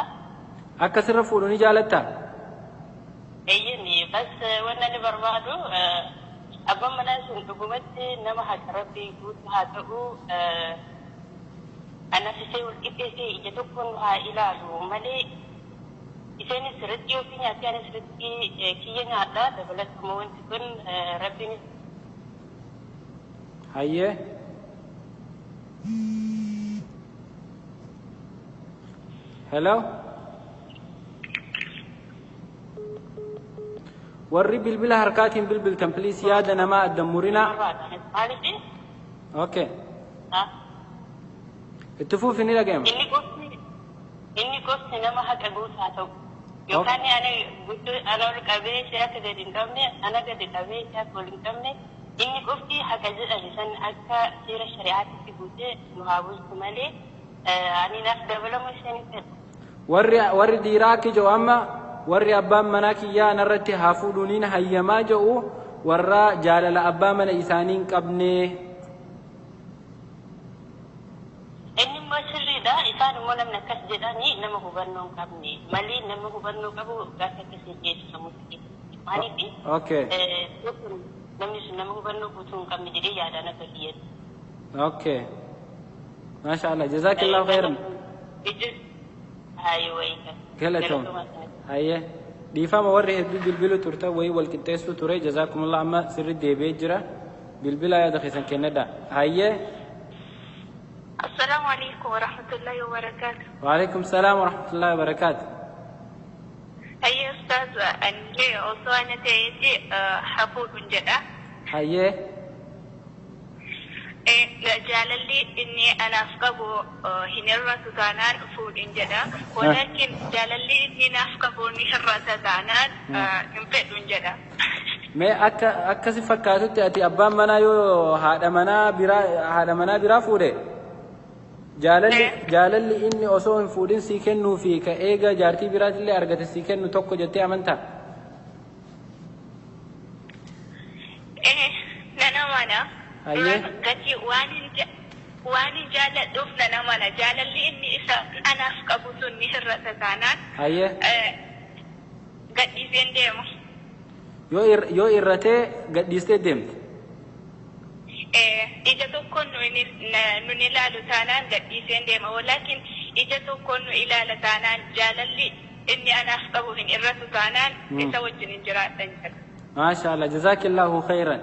Akka sirra fuudhuu ni jaalattaa? Eeyyeni bas wanni ani barbaadu abbaan manaa sun dhugumatti nama haqa rabbii guutuu haa ta'u anaaf isee wal qixxeessee ija tokkoon haa ilaalu malee isheenis sirriitti ofii nyaattee anis sirriitti kiyya nyaadha dabalatuma wanti kun rabbiin. Hayyee. Hello. Warri bilbila harkaatiin bilbiltan please yaada namaa adda murinaa. Maaliif? Okay. Itti fufi ni dhaga'ama. Inni qofti nama haqa guutuu haa ta'u. Yookaan ana guutuu ana ol qabee ishee akka gadi hin qabne ana gadi qabee ishee akka ol hin qabne inni qofti haqa jedhame san akka seera shari'aatti guutee nu haa bulchu malee ani naaf dabalamu isheen fedha. Warri dhiiraa akka jiru amma warri abbaan manaa kiyyaa narratti haa fuudhuuniin hayyamaa jedhu warra jaalala abbaa mana isaanii hin qabne. Inni immoo sirriidha. Isaan immoo namni akkas jedhanii nama hubannoo hin qabne malee nama hubannoo qabu gaafa akkasii geessisamu. Maaliif? Okay. Namni sun nama hubannoo guutuu hin qabne jedhee yaadaan akka kiyyatti. Okay. Maasha Allah. Jazaakillahu khairan. Galatoom. Hayyee. Dhiifama warri hedduu bilbilu turtan wayii wal qixxeessuu ture. Jazaakumullah amma sirri deebi'ee jira. Bilbila yaada keessan kennadha. Hayyee. السلام عليكم ورحمة الله وبركاته. وعليكم السلام ورحمة الله وبركاته. هيا أستاذ أني أصلا تأتي حفوظ جدا. هيا. جاللي إني أنا أفقه هنرة تانان فود جدا ولكن جاللي إني أفقه نهرة تانان نفد جدا. Mee akka akkasi fakkaatutti ati abbaan manaa yoo haadha manaa biraa fuudhe jaalalli inni osoo hin fuudhin sii kennuu fi ka eega jaartii biraatillee argate sii kennu tokko jettee amantaa? Nan amana. Hayyee. Gatii waan hin jaalladhuuf nan amana. Jaalalli inni isa anaaf qabu sun ni hir'ata taanaan. Hayyee. Gadhiiseen deema. Yoo irratee gadhiistee deemte. Ija tokkoon nun ilaalu taanaan gadhiiseen deema. Walaakin ija tokkoon nu ilaala taanaan jaalalli inni anaaf qabu hin irratu taanaan isa wajjin hin jiraatan jedha. Maasha Allah. Jazaakillahu khairan.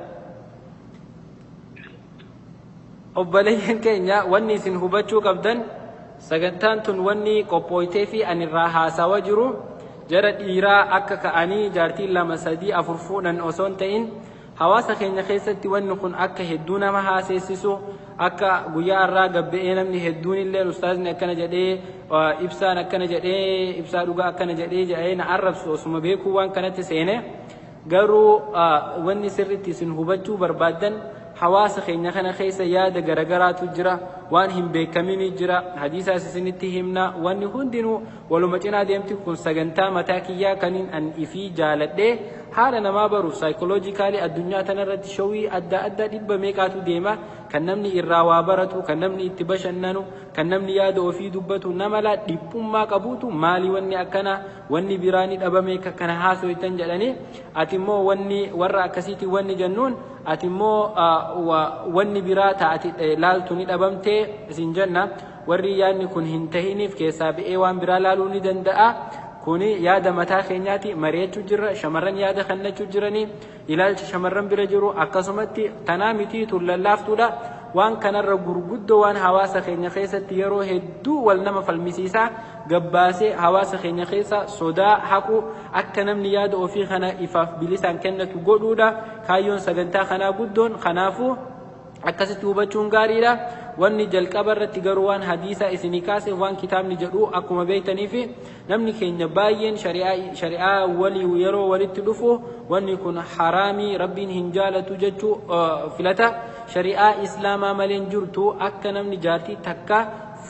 Obboleeyyan keenya wanni isin hubachuu qabdan sagantaan tun wanni qophooytee fi ani irraa haasawaa jiru Jara dhiiraa akka ka'anii jaartii 2 3 4 fuudhan osoo hin ta'in hawaasa keenya keessatti wanni kun akka hedduu nama haaseessisu akka guyyaa irraa gabba'ee namni hedduun illee ustaazni akkana jedhee ibsaan akkana jedhee ibsaa dhugaa akkana jedhee jedhee na arrabsu osuma beekuu waan kanatti seene garuu wanni sirriitti isin hubachuu barbaaddan hawaasa keenya kana keessa yaada garagaraatu jira waan hin beekamini jira hadiisaas isinitti himna wanni hundinuu waluma cinaa deemti kun sagantaa mataa kiyyaa kaniin an ifii jaaladhee haala namaa baruuf saayikoloojikaalii addunyaa tanarratti showii adda addaa dhibba meeqaatu deema kan namni irraa waa baratu kan namni itti bashannanu kan namni yaada ofii dubbatu nama laa dhiphummaa qabuutu maali wanni akkana wanni biraa ni dhabame kana haasoytan jedhanii ati immoo wanni warra akkasiitii wanni jennuun ati immoo wanni biraa taati laaltu ni dhabamtee isin jenna warri yaadni kun hin tahiniif keessaa ba'ee waan biraa laaluu ni danda'a. Kuni yaada mataa keenyaati mari'achuu jirra shamarran yaada kennachuu jiranii ilaalcha shamarran bira jiru akkasumatti tanaa miti tullallaaftuudha waan kanarra gurguddoo waan hawaasa keenya keessatti yeroo hedduu wal nama falmisiisaa gabbaasee hawaasa keenya keessa sodaa haqu akka namni yaada ofii kana ifaaf bilisaan kennatu godhuudha kaayyoon sagantaa kanaa guddoon kanaafuu akkasitti hubachuun gaariidha. Wanni jalqaba irratti garuu waan hadiisa isinii kaase waan kitaabni jedhu akkuma beektanii fi namni keenya baay'een shari'aa walii yeroo walitti dhufu wanni kun haraamii rabbiin hin jaalatu jechuu filata. Shari'aa islaamaa maleen jirtu akka namni jaartii takka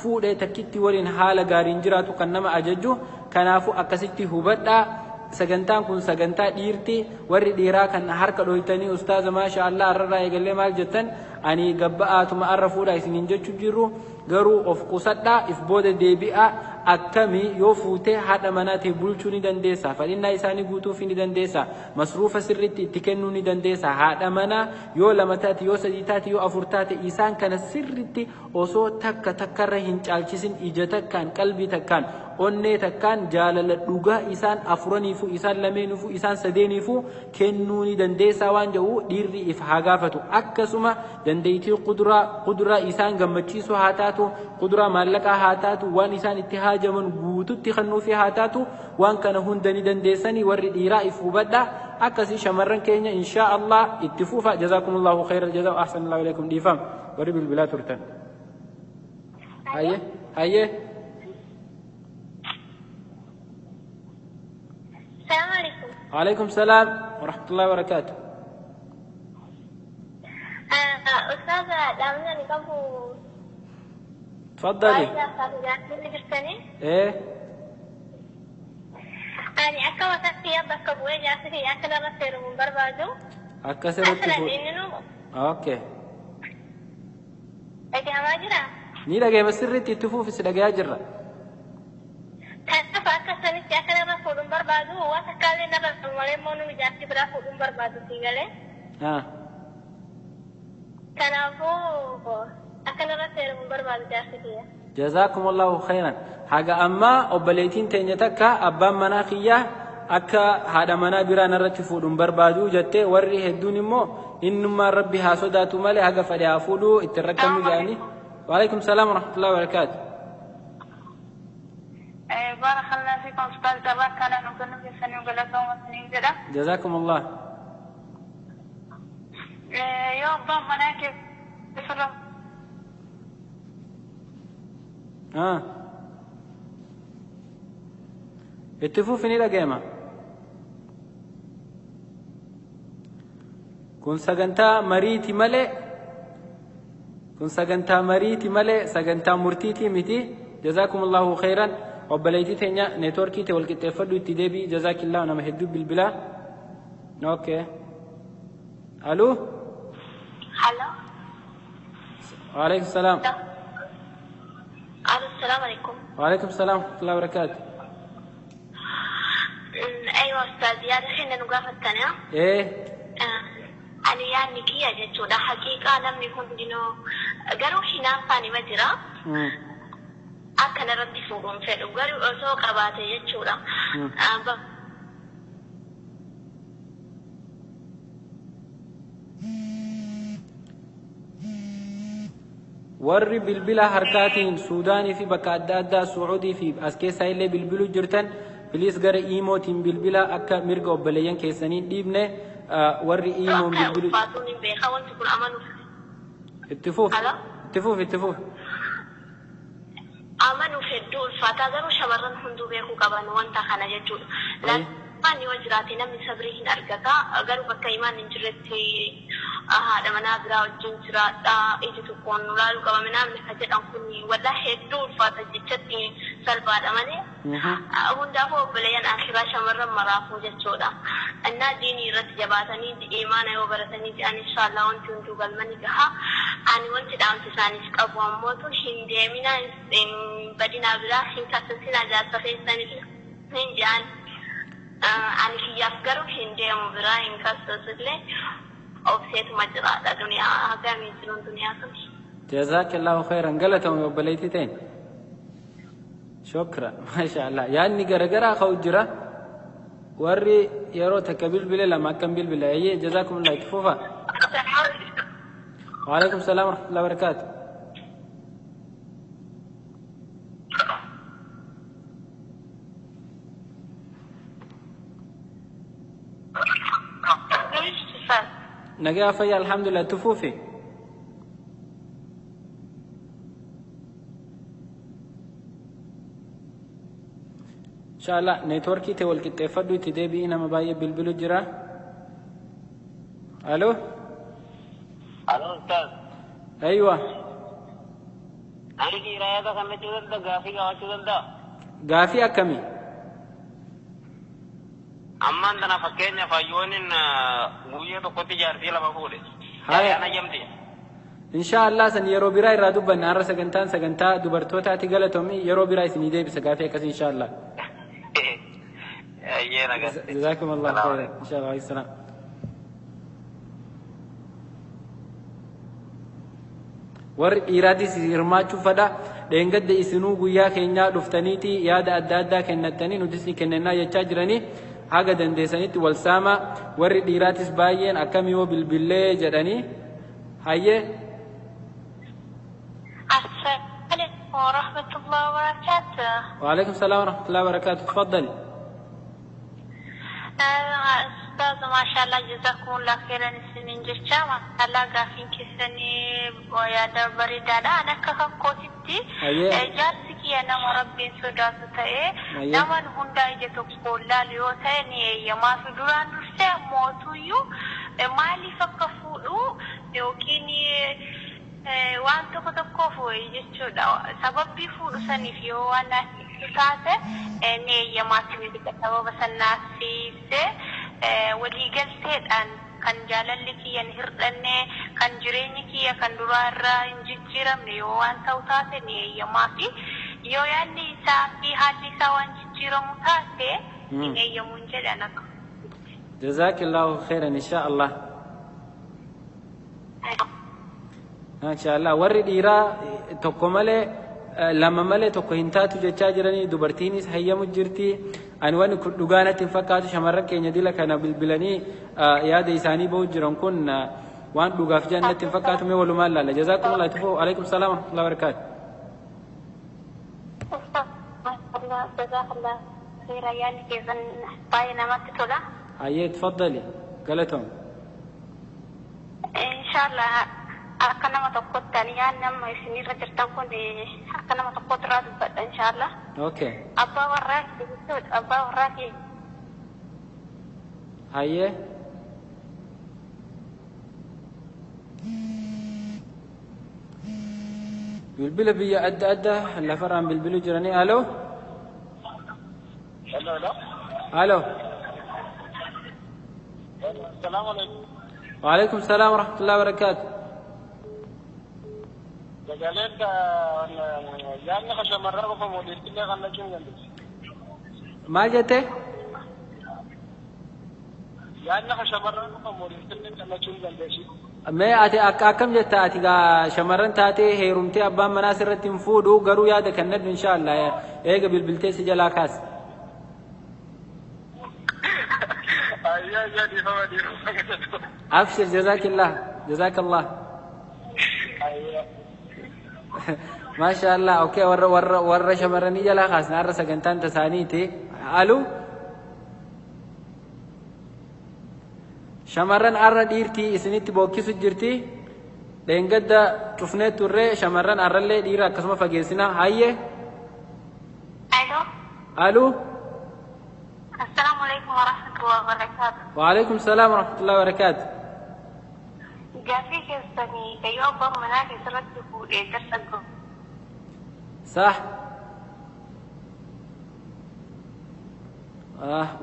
fuudhee takkitti waliin haala gaariin jiraatu kan nama ajaju kanaafuu akkasitti hubadhaa. Sagantaan kun sagantaa dhiirti warri dhiiraa kan harka dhoytanii ustaaza maasha Allah arrarraa eegallee maal jettan ani gabba'aatuma arra fuudhaa isiniin jechuu jirru garuu of qusadhaa if booda deebi'aa akkamii yoo fuutee haadha manaatii bulchuu ni dandeessa fadhinnaa isaanii guutuuf ni dandeessa masruufa sirriitti itti kennuu ni dandeessa haadha manaa yoo 2 taate yoo 3 taate yoo 4 taate isaan kana sirriitti osoo takka takkarra hin caalchisin ija takkaan qalbii takkaan onnee takkaan jaalala dhugaa isaan 4niifuu isaan 2niifuu isaan 3niifuu kennuu ni dandeessa waan jedhu dhiirri if haa gaafatu akkasuma dandeettii quduraa isaan gammachiisu haa taatu quduraa maallaqaa haa taatu waan isaan itti haajaman guututti kennuufi haa taatu waan kana hunda ni dandeessanii warri dhiiraa if hubadhaa akkasii shamarran keenya inshaa Allah itti fuufa jazaakumullahu khayral jazaa ahsanallahu ilaykum dhiifam warri bilbilaa turtan. Hayyee hayyee. السلام عليكم. وعليكم السلام ورحمة الله وبركاته. أستاذة دعونا نقابو. تفضلي. إيه. أنا أكا وثقتي يبقى بوجه أخي أكل رسير من بربادو. أكسر أوكي. أجا ما جرى. نيلا جاي مسرتي تفوف سلاجا جرى. Kanaaf akka sanitti akka nama fuudhuun barbaadu waan takkaallee nama malee immoo nu jaartii biraa fuudhuun barbaadu si galee. Kanaafuu akka nama seeruun barbaadu jaartii kiyya. Jazaakumullahu khayran. Haga ammaa obboleettiin teenya takka abbaan manaa kiyyaa akka haadha manaa biraa narratti fuudhuun barbaadu jettee warri hedduun immoo innummaan rabbi haa sodaatu malee haga fedhe haa fuudhuu itti rakkannu jedhanii. Waalaikum salaam warahmatullahi wabarakaatu. بارك الله فيكم أستاذ جبار كان نكلم في سنة وجلسة وسنين جدا. جزاكم الله. يا أبا مناكب سلام. اتفوا فيني لجامع. كن سجنتا مريتي ملء. كن سجنتا مريتي ملء سجنتا مرتيتي متي. جزاكم الله خيرا. Obboleettii teenya neetworkii ta'e wal qixxeeffadhu itti deebi'i jazaakillah nama hedduu bilbilaa. Okay. Aluu. Halo. Waalaikum salaam. Alo, salaamu alaikum. Waalaikum salaam warahmatullahi wabarakaatu. Aywa ustaaz yaada keenya nu gaafattanii. Ee. Ani yaadni kiyya jechuudha haqiiqaa namni hundinuu garuu hinaaffaan ima jira. Akka narratti fuudhuun fedhu garuu osoo qabaate jechuudha. Warri bilbila harkaatiin Suudaanii fi bakka adda addaa Sucuudii fi as keessaa illee bilbiluu jirtan Please gara iimootiin bilbila akka mirga obboleeyyan keessanii hin dhiibne warri iimoon bilbilu. Ulfaatuun hin beekaa wanti kun amanuuf. Itti fuuf. Itti fuuf itti fuuf. Amanuuf hedduu ulfaataa garuu shamarran hunduu beekuu qaban wanta kana jechuudha. Lamaan yoo jiraate namni sabrii hin argata garuu bakka imaan hin jirretti haadha manaa biraa wajjin jiraadha iji tokkoon laaluu qaba namni ka jedhan kun walaa hedduu ulfaata jechatti salphaadha malee. Hundaafuu obboleeyyan akhiraa shamarran maraafuu jechuudha. Innaa diinii irratti jabaatanii imaana yoo baratanii jedhan inshaallah wanti hunduu galma ni gaha. Ani wanti dhaamsi isaaniif qabu ammootu hin deeminaa hin badinaa biraa hin kassasinaa jaarsa keessaniif hin jedhan. Ani kiyyaaf garuu hin deemu biraa hin kassasillee obseetuma jiraadha duniyaa hagamii jiruun duniyaa sun. Jazaakallaahu khayran galatoomii obboleettii ta'in. Shukran maashaallah yaadni garagaraa ka'u jira. Warri yeroo takka bilbile lama akkam bilbile ayyee jazaakumullah itti fufa. Waalaikum salaam warahmatullahi wabarakaatu. Nagaa fayyaa alhamdulillah itti fufi. Inshallah neetworkii ta'e wal qixxeeffadhu itti deebi'ii nama baay'ee bilbilu jira. Aloo. Aloo ustaaz. Aywa. Ani dhiiraa yaada kennachuu danda'a gaafii gaafachuu danda'a. Gaafii akkamii? Ammaan tana fakkeenyaaf hayyooniin guyyaa tokkotti jaartii lama fuudhe. Haya. Jaaraan hayyamti. Inshallah san yeroo biraa irraa dubbanna har'a sagantaan sagantaa dubartootaati galatoomii yeroo biraa isinii deebisa gaafii akkasii inshallah. Ayyee nagatti. Jazakum Allah khairan. Inshallah alayhi salaam. Warri dhiiraatis hirmaachuu fedha dheengadda isinuu guyyaa keenyaa dhuftaniiti yaada adda addaa kennattanii nutis ni kennannaa jechaa jiranii haga dandeessanitti wal saama warri dhiiraatis baay'een akkam yoo bilbillee jedhanii hayyee. Assalaamu alaikum warahmatullahi wabarakatuh. وعليكم السلام ورحمة الله وبركاته تفضلي. Ustaaz maashaallah jazakumullah khairan isiniin jecha maashaallah gaafiin keessanii yaada bareedaadha. Ani akka kakkootitti jaarsi kiyya nama rabbiin sodaatu ta'e nama hundaa ija tokkoon laalu yoo ta'e ni eeyyamaaf duraan dursee ammootuyyuu maaliif akka fuudhu yookiin waan tokko tokkoof jechuudha. Sababbii fuudhu saniif yoo waan naaf taate ni eeyyamaaf sababa sanaafise waliigalteedhaan kan jaalalli kiyya hin hir'anne kan jireenyi kiyya kan duraa irraa hin jijjiiramne yoo waan ta'u taate ni eeyyamaafi yoo yaadni isaa fi haalli isaa waan jijjiiramu taate hin eeyyamuun jedhan akka. Jazaakillahu khairan insha Allah. Masha Allah warri dhiiraa tokko malee lama malee tokko hin taatu jechaa jiranii dubartiinis hayyamu jirti. Ani wanni kun dhugaa natti hin fakkaatu shamarran keenya dila kana bilbilanii yaada isaanii bahu jiran kun waan dhugaaf jedhan natti hin fakkaatu mee walumaan laalla. Jazaakumullah itti fufu. Alaikum salaam wa rahmatullahi wa barakaatu. Jazakallah khairan yaadni keessan baay'ee namatti tola. Hayyee tfaddali galatoom. Inshallah akka nama tokkotti ani yaadni amma isinirra jirtan kun akka nama tokkotti irraa dubbadha inshallah. Okay. Abbaa warraa jechuudha abbaa warraa Hayyee. Bilbila biyya adda addaa lafarraan bilbiluu jiranii. Aloo. Hello, hello. Aloo. Salaamu alaikum. وعليكم السلام ورحمة الله وبركاته. Sagaleen yaadni kan shamarraa qofa moo dhiirtillee kan lachuu hin dandeessu? Maal jettee? Yaadni kan shamarraa qofa moo dhiirtillee kan lachuu hin dandeessu? Mee ati akka akkam jetta ati gaa shamarran taatee heerumtee abbaan manaa sirratti hin fuudhu garuu yaada kennadhu inshallah eega bilbiltee si jalaa kaas. Ayyee ayyee dhiifama dhiifama. Abshir jazaakillah jazaakallah. Ayyee. Maasha Allah okay warra warra warra shamarranii jalaa kaasna har'a sagantaan tasaaniiti Aluu. Shamarran arra dhiirtii isinitti bookkisu jirti. Dheengadda cufnee turre shamarran arrallee dhiira akkasuma fageessina. Hayyee. Aloo. Aluu. Assalaamu alaikum warahmatullahi wabarakaatu. Waalaikum salaam warahmatullahi wabarakaatu. Gaaffii keessanii kayyoo abbaan manaa keessarratti fuudhee darsa Sah.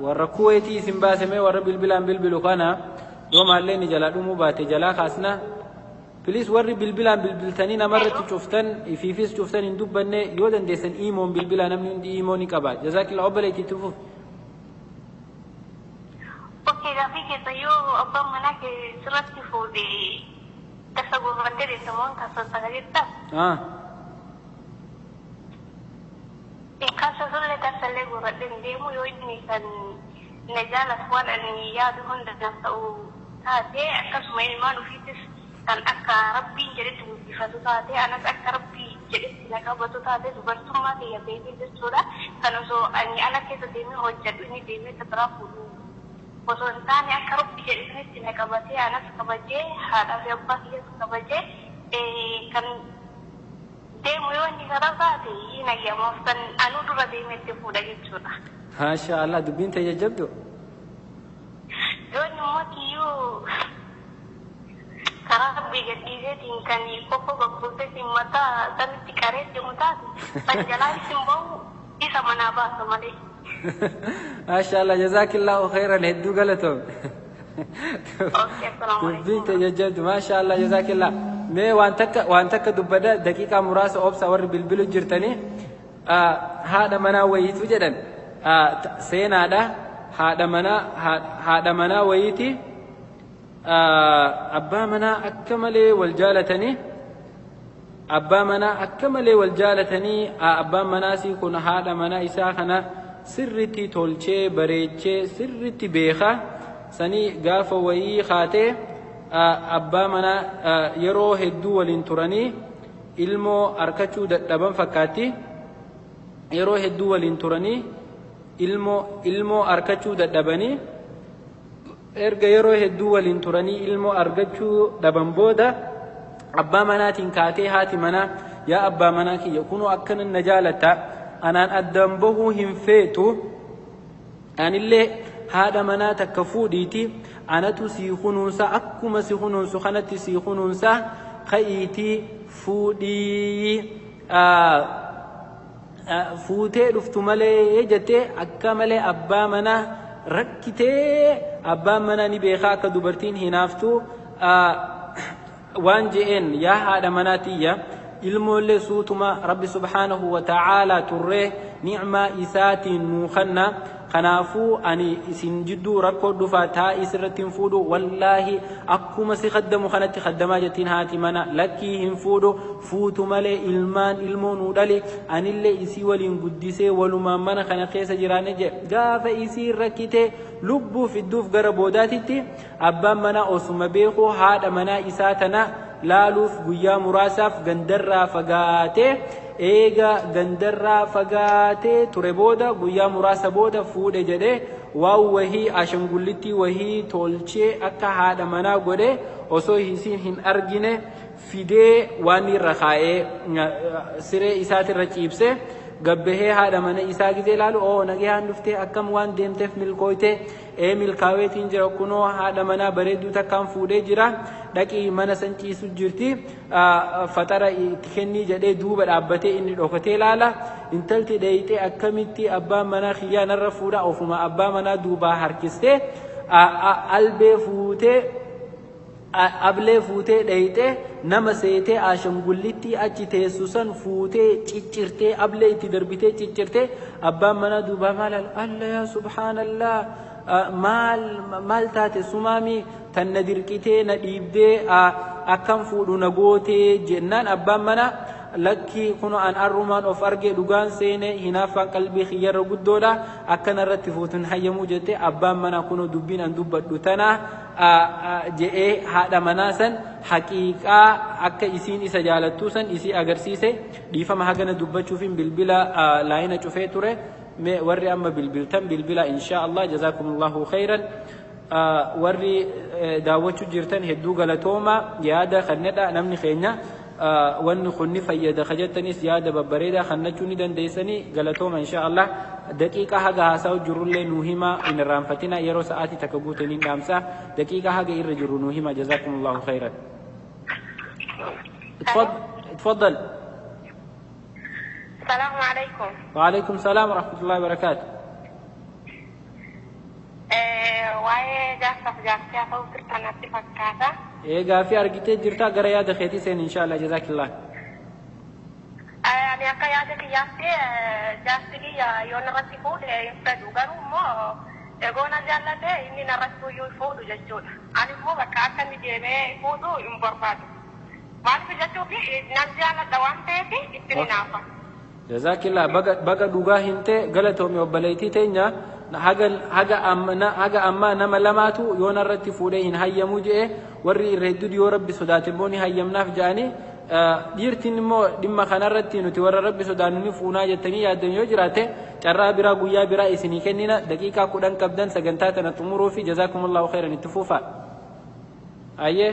Warra Kuweetii isin baaseme warra bilbilaan bilbilu kana yoo maallee ni jalaa dhumuu baate jalaa kaasna. Please warri bilbilaan bilbiltanii namarratti cuftan ifiifis cuftan hin dubbanne yoo dandeessan iimoon bilbilaa namni hundi iimoo ni qaba. Jazaakillah obboleettii tufuuf. Okay, gaaffii keessa yoo abbaan manaa keessarratti fuudhee darsa gurgurattee deemtamuun kaasasa jettaa? Kaasa sullee darsallee gurradhee hin deemu yoo inni kan na jaalatu waan ani yaadu hunda naaf ta'u taate akkasuma ilmaan ofiitis kan akka rabbiin jedhetti guddifatu taate anas akka rabbii jedhetti na qabatu taate dubartummaa kiyya beekee jechuudha. Kan osoo ani ala keessa deemee hojjedhu inni deemee biraa fuudhu osoo hin taane akka rabbi jedhe na qabatee anas kabajee haadhaa fi abbaa kiyyas kabajee kan deemu yoo inni karaa taate hin ayyamaaf kan anuu dura deemee itti fuudha jechuudha. Maasha Allah dubbiin ta'e jajjabdu. Yoo inni immoo kiyyuu karaa rabbii gadhiiseetiin kan kokkoo gagguuteetiin mataa sanitti qaree deemu taate kan jalaa isin bahu isa manaa baasa malee. Maasha Allah jazaakillahu khairan hedduu galatoom. Dubbiin ta'e jajjabdu maasha Allah jazaakillah. Mee waan takka dubbada daqiiqaa muraasa obsa warri bilbilu jirtanii haadha manaa wayiitu jedhan seenaadha haadha manaa wayiiti abbaa manaa akka malee wal jaalatanii abbaa manaa akka malee wal jaalatanii abbaan manaasii kun haadha manaa isaa kana sirritti tolchee bareechee sirritti beeka sanii gaafa wayii kaatee abbaa manaa yeroo hedduu waliin turanii ilmoo arkachuu dadhaban fakkaatti yeroo hedduu waliin turanii ilmoo arkachuu dadhabanii erga yeroo hedduu waliin turanii ilmoo argachuu dhaban booda abbaa manaatiin kaatee haati manaa yaa abbaa manaa kiyya kunoo akkanan na jaalatta anaan addaan bahuu hin feetu anillee haadha manaa takka fuudhiiti anatu sii kunuunsa akkuma si kunuunsu kanatti sii kunuunsa ka'iitii fuudhii fuutee dhuftu malee jettee akka malee abbaa manaa rakkitee abbaan manaa ni beekaa akka dubartiin hinaaftu waan je'een yaa haadha manaa tiyya ilmoollee suutuma rabbi subhaanahu wa ta'aalaa turree nicmaa isaatiin nuu kanna kanaafuu ani isin jidduu rakkoo dhufaa taa'ii sirratti hin fuudhu wallaahi akkuma si khaddamu kanatti khaddamaa jettiin haati mana lakkii hin fuudhu fuutu malee ilmaan ilmoo nuu dhali anillee isii waliin guddisee walumaan mana kana keessa jiraanne jedhe gaafa isii rakkitee lubbuu fidduuf gara boodaatitti abbaan manaa osuma beekuu haadha manaa isaa tana laaluuf guyyaa muraasaaf gandarraa fagaatee eega gandarraa fagaatee ture booda guyyaa muraasa booda fuudhe jedhee waan wahii ashangullittii wahii tolchee akka haadha manaa godhe osoo isiin hin argine fidee waan irra kaa'ee siree isaatirra ciibsee gabbahee haadha mana isaa gizee ilaalu oo nagayaan dhuftee akkam waan deemteef milkooyte ee milkaaweetiin jira kunoo haadha manaa bareedduu takkaan fuudhee jira dhaqii mana san ciisu jirti faxara itti kennii jedhee duuba dhaabbatee inni dhokatee ilaala intalti dheeyxee akkamitti abbaan manaa kiyyaa narra fuudha ofuma abbaa manaa duubaa harkistee albee fuutee ablee fuutee dheeyxee nama seetee ashangullitti achi teessu san fuutee ciccirtee ablee itti darbitee ciccirtee abbaan manaa duubaa maal alla yaa subhaanallah maal maal taate sumaami tan na dirqitee na dhiibdee akkam fuudhu na gootee jennaan abbaan manaa lakkii kuno an arrumaan of arge dhugaan seene hinaaffaan qalbii kiyyarra guddoodha akkana irratti fuutun hayyamuu jette abbaan manaa kuno dubbiin an dubbadhu tana je'ee haadha manaa san haqiiqaa akka isiin isa jaalattuu san isii agarsiise dhiifama hagana dubbachuufin bilbila laayina cufee ture. Mee warri amma bilbiltan bilbila insha Allah. Jazakumullahu khairan. Warri daawwachuu jirtan hedduu galatooma. Yaada kannedha namni keenya wanni kun ni fayyada kajettanis yaada babbareedaa kannachuu ni dandeessanii. Galatooma insha Allah. Daqiiqa haga haasawu jirrullee nuu hima, hin irraanfatina. Yeroo sa'aatii takka guutaniin dhaamsa, daqiiqa haga irra jirru nuu hima. Jazakumullahu khairan. تفضل. السلام عليكم. وعليكم السلام ورحمة الله وبركاته. Waa'ee jaarsaaf jaartii haa ta'u turtan natti fakkaata. Ee, gaafii argitee jirtaa, gara yaada keetii seen insha Allah. Jazaakillah. Ani akka yaada kiyyaatti jaarsi kiyya yoo narratti fuudhe hin fedhu, garuu immoo eegoo na jaallate inni narratti iyyuu fuudhu jechuudha. Ani immoo bakka akka inni deemee fuudhu hin barbaadu. Maaliif jechuuf nan jaalladha waan ta'eef itti ni naafa. Jazaakillah. Baga baga dhugaa himte, galatoomi obboleettii teenya. Haga ammaa nama lamaatu yoo narratti fuudhee hin hayyamuu je'e. Warri irra hedduu yoo rabbi sodaate immoo ni hayyamnaaf je'anii. Dhiirtiin immoo dhimma kanarratti nuti warra rabbi sodaannu ni fuunaa jettanii yaaddan yoo jiraate, carraa biraa guyyaa biraa isinii kennina. Daqiiqaa 10 qabdan sagantaa tana xumuruu fi. Jazaakumullahu khairan. Itti fuufa. Ayyee,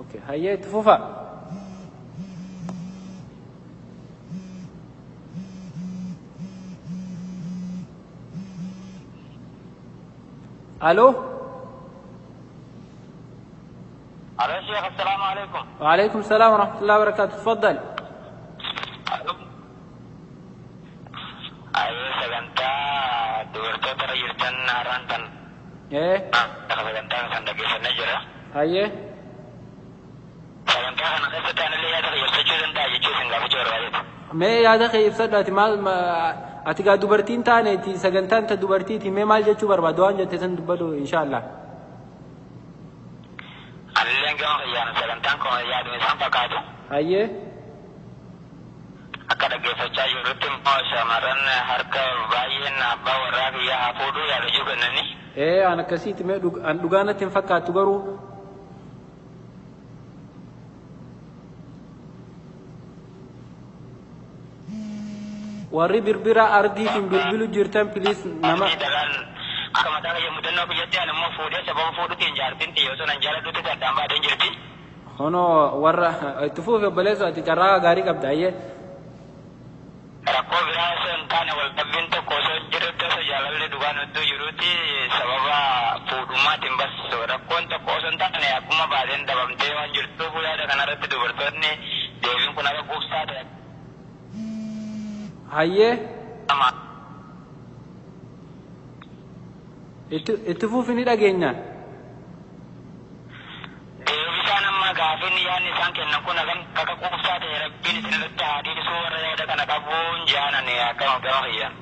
okay, hayyee, itti fuufa. الو. الو شيخ، السلام عليكم. وعليكم السلام ورحمة الله وبركاته، تفضل. Ayyee, sagantaa dubartoota irra jirtan har'aan tan sagantaa kan dhaggeeffannee jira. Sagantaa kana keessatti anillee yaada ibsachuu danda'a jechuu isin gaafachuu barbaadeetu. Mee yaada kee ibsadhu. Ati maal ati gaa dubartiin taaneeti, sagantaan ta dubartiiti. Mee maal jechuu barbaadu waan jette san dubbadhu insha Allah. Anilleen gama kiyyaan sagantaan kun yaaduma isaan fakkaatu. Akka dhaggeeffachaa jirrutti immoo shamarran harka baay'een abbaa warraa kiyyaa haa fuudhuu yaadachuu kennanii. Ee, an akkasiiti. Mee an dhugaa natti hin fakkaattu garuu. Warri birbira ardiitiin bilbilu jirtan, please, nama. Akka mataa kiyya mudannoo kiyyatti ani immoo fuudhee sababa fuudhutiin jaartiin tiyya osoo nan jaaladhutti addaan baateen jirti. Honoo warra itti fuufi obboleessoo, ati carraa gaarii qabda. Ayyee. Rakkoo biraa osoo hin taane, wal dhabbiin tokko osoo hin jirutti, osoo jaalalli dhugaan hedduu jirutti, sababa fuudhummaatiin bas rakkoon tokko osoo hin taane akkuma baateen dabamtee waan jirtuuf, yaada kanarratti dubartoonni deebiin kun akka quubsaa ta'e. Hayyee. Itti fuufi, ni dhageenya. Deebisaan amma gaafiin yaadni isaan kennan kun hagam akka quubsaa ta'e, rabbiin isin irratti haa dhiisuu warra yaada kana qabuun jaanan akka gama kiyyaan.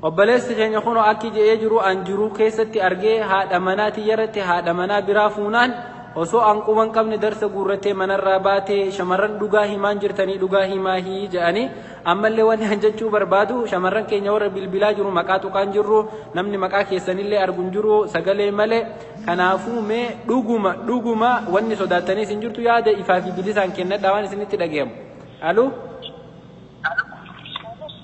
Obboleessi keenya kun akki je'ee jiru, an jiruu keessatti argee haadha manaa tiyyarratti haadha manaa biraa fuunaan osoo an quban qabne darsa guurratee manarraa baatee. Shamarran dhugaa himaan jirtanii, dhugaa himaahii jedhanii. Ammallee wanni an jechuu barbaadu, shamarran keenya warra bilbilaa jiru, maqaa tuqaan jirru, namni maqaa keessanillee argu hin jiru sagalee malee. Kanaafuu mee dhuguma dhuguma wanni sodaattaniis hin jirtu, yaada ifaa fi bilisaan kennadhaa waan isinitti dhagahamu. Aluu.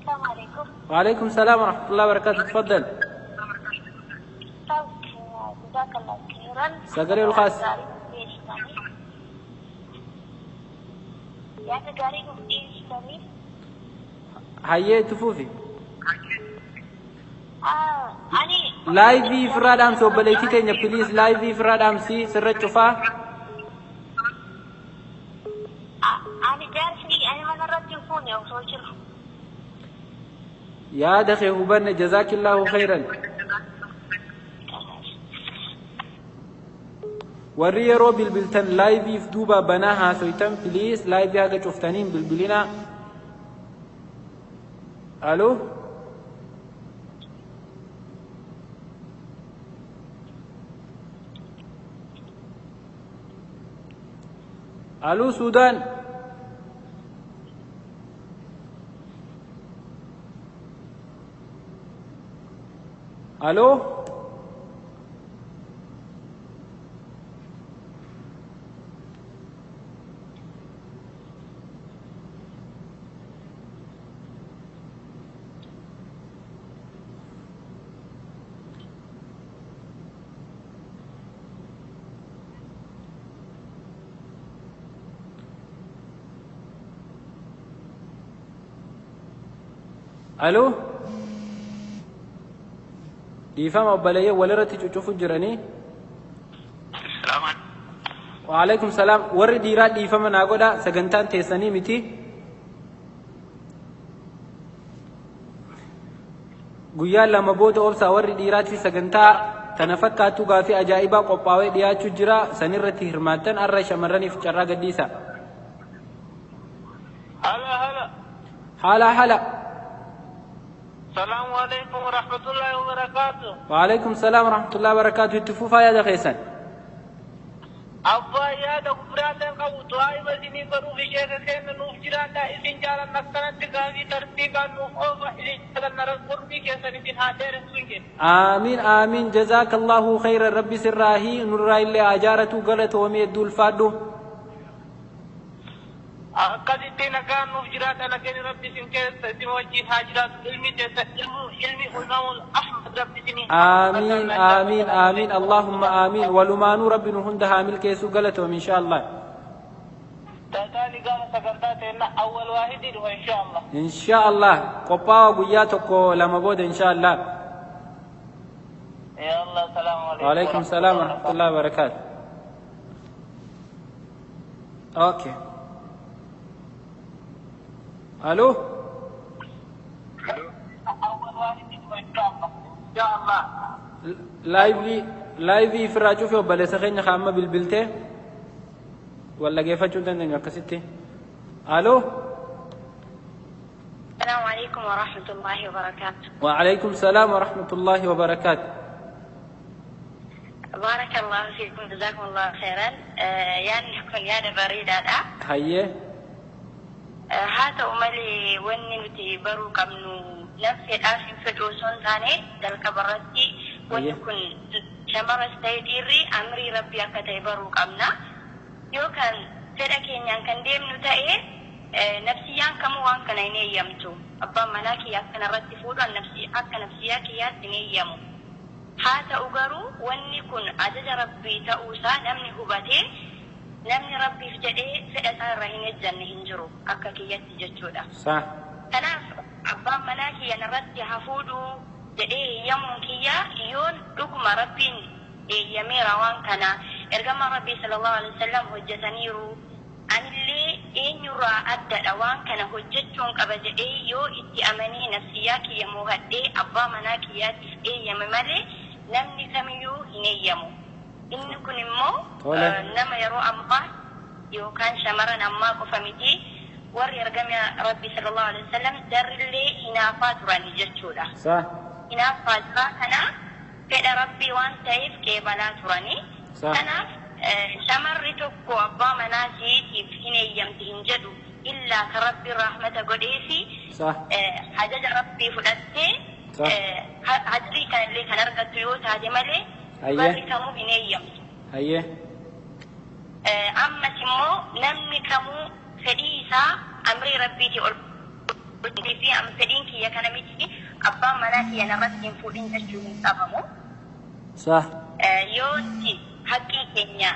السلام عليكم. وعليكم السلام ورحمة الله وبركاته، تفضل. جزاك الله خيرا. Sagalee ol kaasi. Yaada gaarii nuuf dhiyeessitanii. Hayyee, itti fuufi. Ani Live ofirraa dhaamsi obboleettii teenya, please, live ofirraa dhaamsi, sirra cufaa. Ani jaarsi ani manarratti hin fuune osoo jiru. Yaada kee hubanne, jazaakillaahu khayran. Warri yeroo bilbiltan live duuba banaa haasoytan, please, live haga cuftaniin bilbilinaa. Aloo. Aloo, Suudaan. Aloo. Aloo, dhiifama obboleeyyan, walirratti cuccufu jiranii. Waalaikum salaam. Warri dhiiraa dhiifama naa godha, sagantaan teessanii miti. Guyyaa 2 booda obsaa, warri dhiiraatti sagantaa tana fakkaattu gaafii ajaa'ibaa qophaa'ee dhiyaachuu jira, sanirratti hirmaattan. Har'a shamarraniif carraa gadhiisa. Hala hala. Haala haala. Salaamu alaikum warahmatullahi wabarakatuh. Waalaikum salaam warahmatullahi wabarakaatu. Itti fufaa yaada keessan. Abbaa, yaada biraallee qabu du'aa isinii godhuuf. Ishee kenna nuuf jiraadha, isin jaalanna. Akkanatti gaafii tartiibaan nuuf oofa, isin jaalanna. Qurbii keessan isin haa dheeressu jedhe. Aamiin, aamiin, jazaakallahu khayran. Rabbi sirraahii nurraa illee ajaaratu. Galatoomii, hedduu ulfaadhu. Akkasitti nagaan nuuf jiraadha, nageenyi rabbi isin keessa isin wajjin haa jiraatu. Ilmi teessa ilmi Imaamul Ahmad rabbi isinii. Aamiin, aamiin, aamiin, allahumma aamiin. Walumaanuu rabbi nu hunda haa milkeessuu. Galatoom, insha Allah. Taataani gaafa sagantaa teenna awwal waahidii dhufa, insha Allah. Insha Allah, qophaawa guyyaa 1 2 booda, insha Allah. Ya Allah, salaamu alaikum. وعليكم السلام ورحمة الله وبركاته. Okay. الو. Awwal waahidii dhufa, insha Allah. Insha Allah. Live live ifirraa cufi, obboleessa keenya kaamma bilbiltee wal dhageeffachuu hin dandeenyu akkasitti. Aloo. السلام عليكم ورحمة الله وبركاته. وعليكم السلام ورحمة الله وبركاته. بارك الله فيكم، جزاكم الله خيرا. Yaadni kun yaada bareedaadha. Hayyee. Haa ta'u malee, wanni nuti baruu qabnu nafseedhaaf hin fedhu osoo hin taane, jalqaba irratti wanni kun shamaras ta'e dhiirri amrii rabbii akka ta'e baruu qabna. Yookaan fedha keenyaan kan deemnu ta'e, nafsiyyaan kamuu waan kana hin eeyyamtu. Abbaan manaa kiyya akkana irratti fuudhu akka nafsiyyaa kiyyaatti hin eeyyamu. Haa ta'u garuu, wanni kun ajaja rabbii ta'uusaa namni hubatee, namni rabbiif jedhee fedha isaa irra hin ejjanne hin jiru akka kiyyatti jechuudha. Kanaaf abbaan manaa kiyya narratti haa fuudhu jedhee eeyyamuun kiyya, yoon dhuguma rabbiin eeyyameera, waan kana ergamaan rabbii sallallahu alaihi wasallam hojjetaniiru, anillee eenyurraa addadha, waan kana hojjechuun qaba jedhee yoo itti amanee nafsiyyaa kiyya moohadhee abbaa manaa kiyyaatiif eeyyame malee, namni kamiyyuu hin eeyyamu. Inni kun immoo nama yeroo ammaa yookaan shamaran ammaa qofa miti, warri ergama rabbii sallallahu alaihi wasallam jarrillee hinaafaa turani jechuudha. Hinaaffaa jiraa kana fedha rabbii waan ta'eef qeebalaa turani. Kanaaf shamarri tokko abbaa manaa isiitiif hin eeyyamti hin jedhu, illaa ka rabbiin rahmata godhee fi ajaja rabbii fudhattee ajrii kanallee kan argattu yoo taate malee, barri kamuu hin eeyyamtu. Ammas immoo namni kamuu fedhii isaa amrii rabbiitii ol fi fedhiin kiyya kana miti, abbaan manaa kiyya narratti hin fuudhin jechuu hin qabamu. Yoo nuti haqqii keenya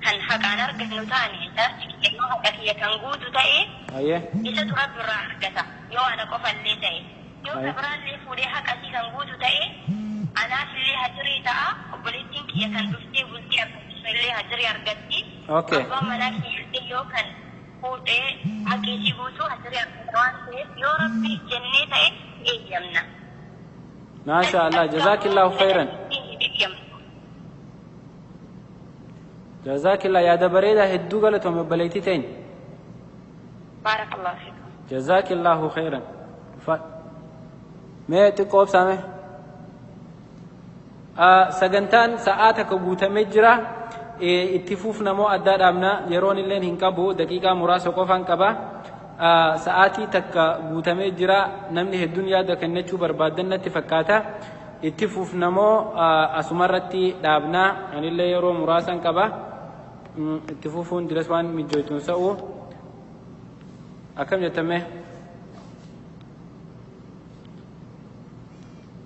kan haqaan argannu taane, jaarsi kiyya yoo haqa kiyya kan guutu ta'e, isatu rabbi irraa argata yoo ana qofallee ta'e. Yoo kabiraallee fuudhee haqasii kan guutu ta'e, anaaf illee hajirii ta'a, obboleettiin kiyya kan dhuftee bultii argattu illee hajirii argatti. Abbaan manaa kiyya illee yoo kan fuudhee haqiisii guutuu hajirii argata waan ta'eef, yoo rabbi jennee ta'e eeyyamna. Maasha Allah, jazaakillahu khayran. Jazaakillah, yaada bareedaa, hedduu galatoome, obboleettii teenya. Baarakallahu fiikum. Jazaakillahu khayran. Mee xiqqoo obsaame. Sagantaan sa'aa 1 guutamee jira. Itti fuufnamoo addaa dhaabna? Yeroon illeen hin qabu, daqiiqaa muraasa qofaan qaba. Sa'aatii 1 guutamee jira. Namni hedduun yaada kennachuu barbaadan natti fakkaata. Itti fuufnamoo asumarratti dhaabna? Anillee yeroo muraasan qaba. Itti fufuun diras waan mijjooytuun sa'u. Akkam jettame?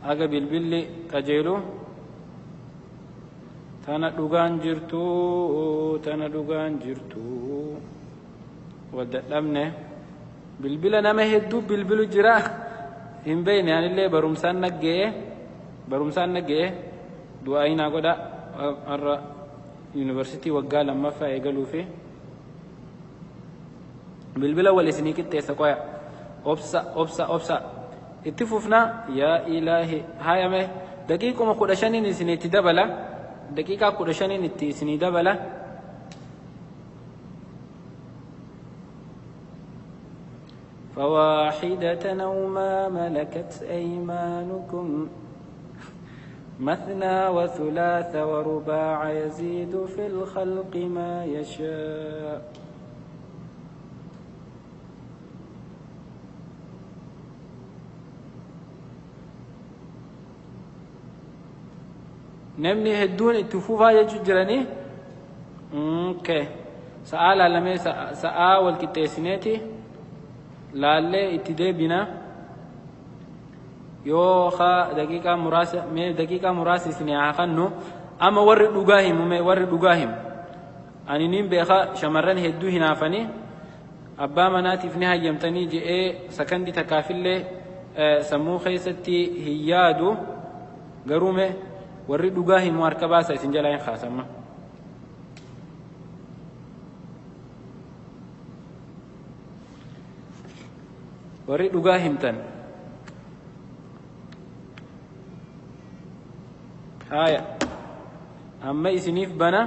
Aga bilbilli qajeelu. Tana dhugaan jirtu, tana dhugaan jirtu. Wal dadhabne. Bilbila nama hedduu bilbilu jira. Hin beeyne anillee barumsaan nagge'e, barumsaan nagge'e. Du'aa'ii naa godha, har'a yuunivarsiitii waggaa lammaffaa eegaluufi. Bilbila wal isinii qixxeessa, qoya, obsa, obsa, obsa. Itti fufna. Yaa ilaahi, haayame daqiiquma 15n isiniitti dabala, daqiiqaa 15n itti isinii dabala. فواحدة أو ما ملكت أيمانكم، مثنى وثلاث ورباع، يزيد في الخلق ما يشاء. Namni hedduun itti fufaa jechuu jiranii. Okay. Sa'aa laalamee, sa'aa wal qixxeessineeti laallee itti deebina. Yoo daqiiqaa muraasa, mee daqiiqaa muraasa isinii haa kennu. Amma warri dhugaa himu, mee warri dhugaa himu. Ani nin beeka, shamarran hedduu hinaafanii abbaa manaatiif ni hayyamtanii je'ee sakandii takkaafillee sammuu keessatti hin yaadu. Garuu mee warri dhugaa himu harka baasa, isin jalaa hin kaasamma. Warri dhugaa himtan. Haya, amma isiniif bana,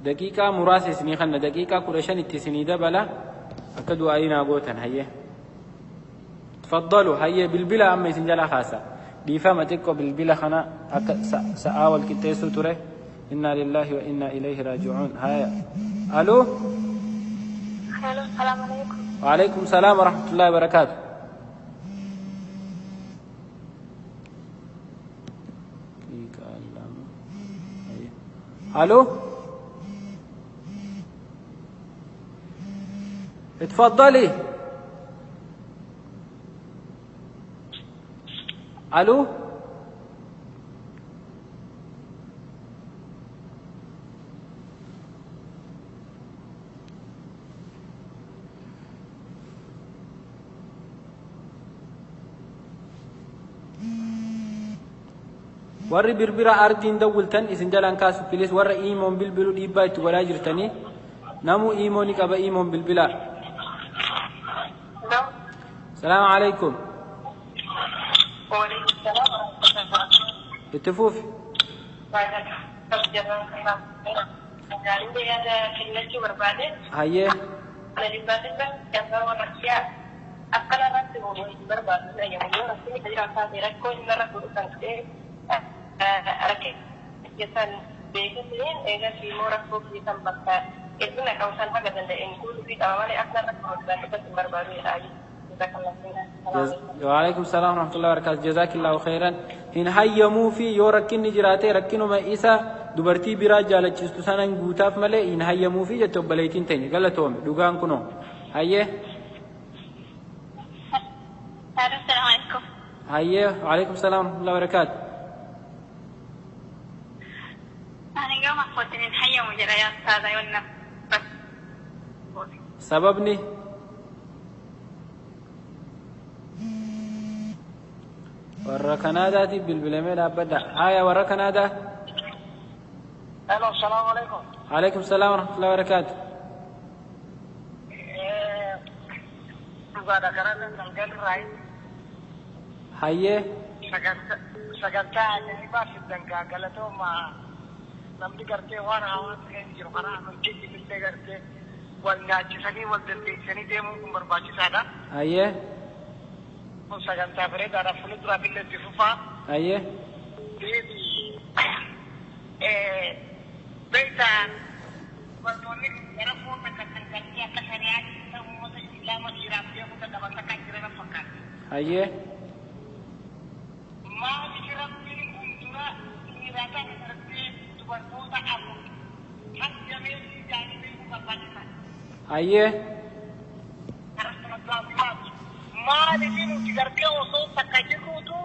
daqiiqaa muraasa isinii kanna, daqiiqaa 15 itti isinii dabala, akka du'aa'ii naa gootan. Hayyee, tafaddalu. Hayyee, bilbila amma isin jalaa kaasa. Dhiifama xiqqoo, bilbila kana akka sa'aa wal qixxeessuu ture. Innaa lillaahi wa innaa ilayhi raaji'uun. Haya, aluu. السلام عليكم. وعليكم السلام ورحمة الله وبركاته. الو، اتفضلي. الو. Warri birbira ardiin dawwiltan isin jalaan kaasu, please. Warra iimoon bilbilu dhiibbaa itti godhaa jirtanii, namuu iimoo ni qaba, iimoon bilbilaa. Salaamu alaikum. Itti fuufi. Kennachuu barbaade. Hayyee. Akkana irratti hin barbaadu, yoo rakkinni jiraatu rakkoo inni irra godhu kan ta'e rakkoo beekiseen eegas immoo rakkoo keessan bakka hir'ina qabu san haga danda'een guutuu fi qaba malee akkana irratti godhu hin barbaadu jedha. وعليكم السلام ورحمة الله وبركاته، جزاك الله خيرا. Hin hayyamuu fi yoo rakkinni jiraate rakkinuma isa dubartii biraa jaalachiistu sanan guutaaf malee hin hayyamuu fi jette obboleettiin teenya. Galatoome, dhugaan kunoo. Hayyee. السلام عليكم. Hayyee, وعليكم السلام ورحمة الله وبركاته. أنا يوم أخوتني نحيا مجرى يا أستاذة يقولنا. Sababni warra Kanaadaatiif bilbilamee dhaabbadha. Haya, warra Kanaadaa. Hello, السلام عليكم. عليكم السلام ورحمة الله وبركاته. Dhugaadha, karaa galgalirraa. Hayyee. Sagantaa ajaa'ibaa fiddan, galatooma. Namni gartee waan hawaasa keessa jiru karaa amantii illee gartee wal nyaachisanii wal dandeessisanii deemuun kun barbaachisaadha. Hayyee. Kun sagantaa bareedaadha, fuulduraaf illee itti fufaa. Hayyee. Deebi beektaa, dubartoonni gara fuula kan gartee akka shari'aa uummata islaama dhiiraaf deemuu dadhaban takka jiran fakkaata. Hayyee. Maaliif Rabbiin kun dura dhiiraa ta'e gartee dubartoota afur hayyamee jaanii beekuu barbaachisaadha. Hayyee. Maaliif nuti gartee osoo takka jirruutu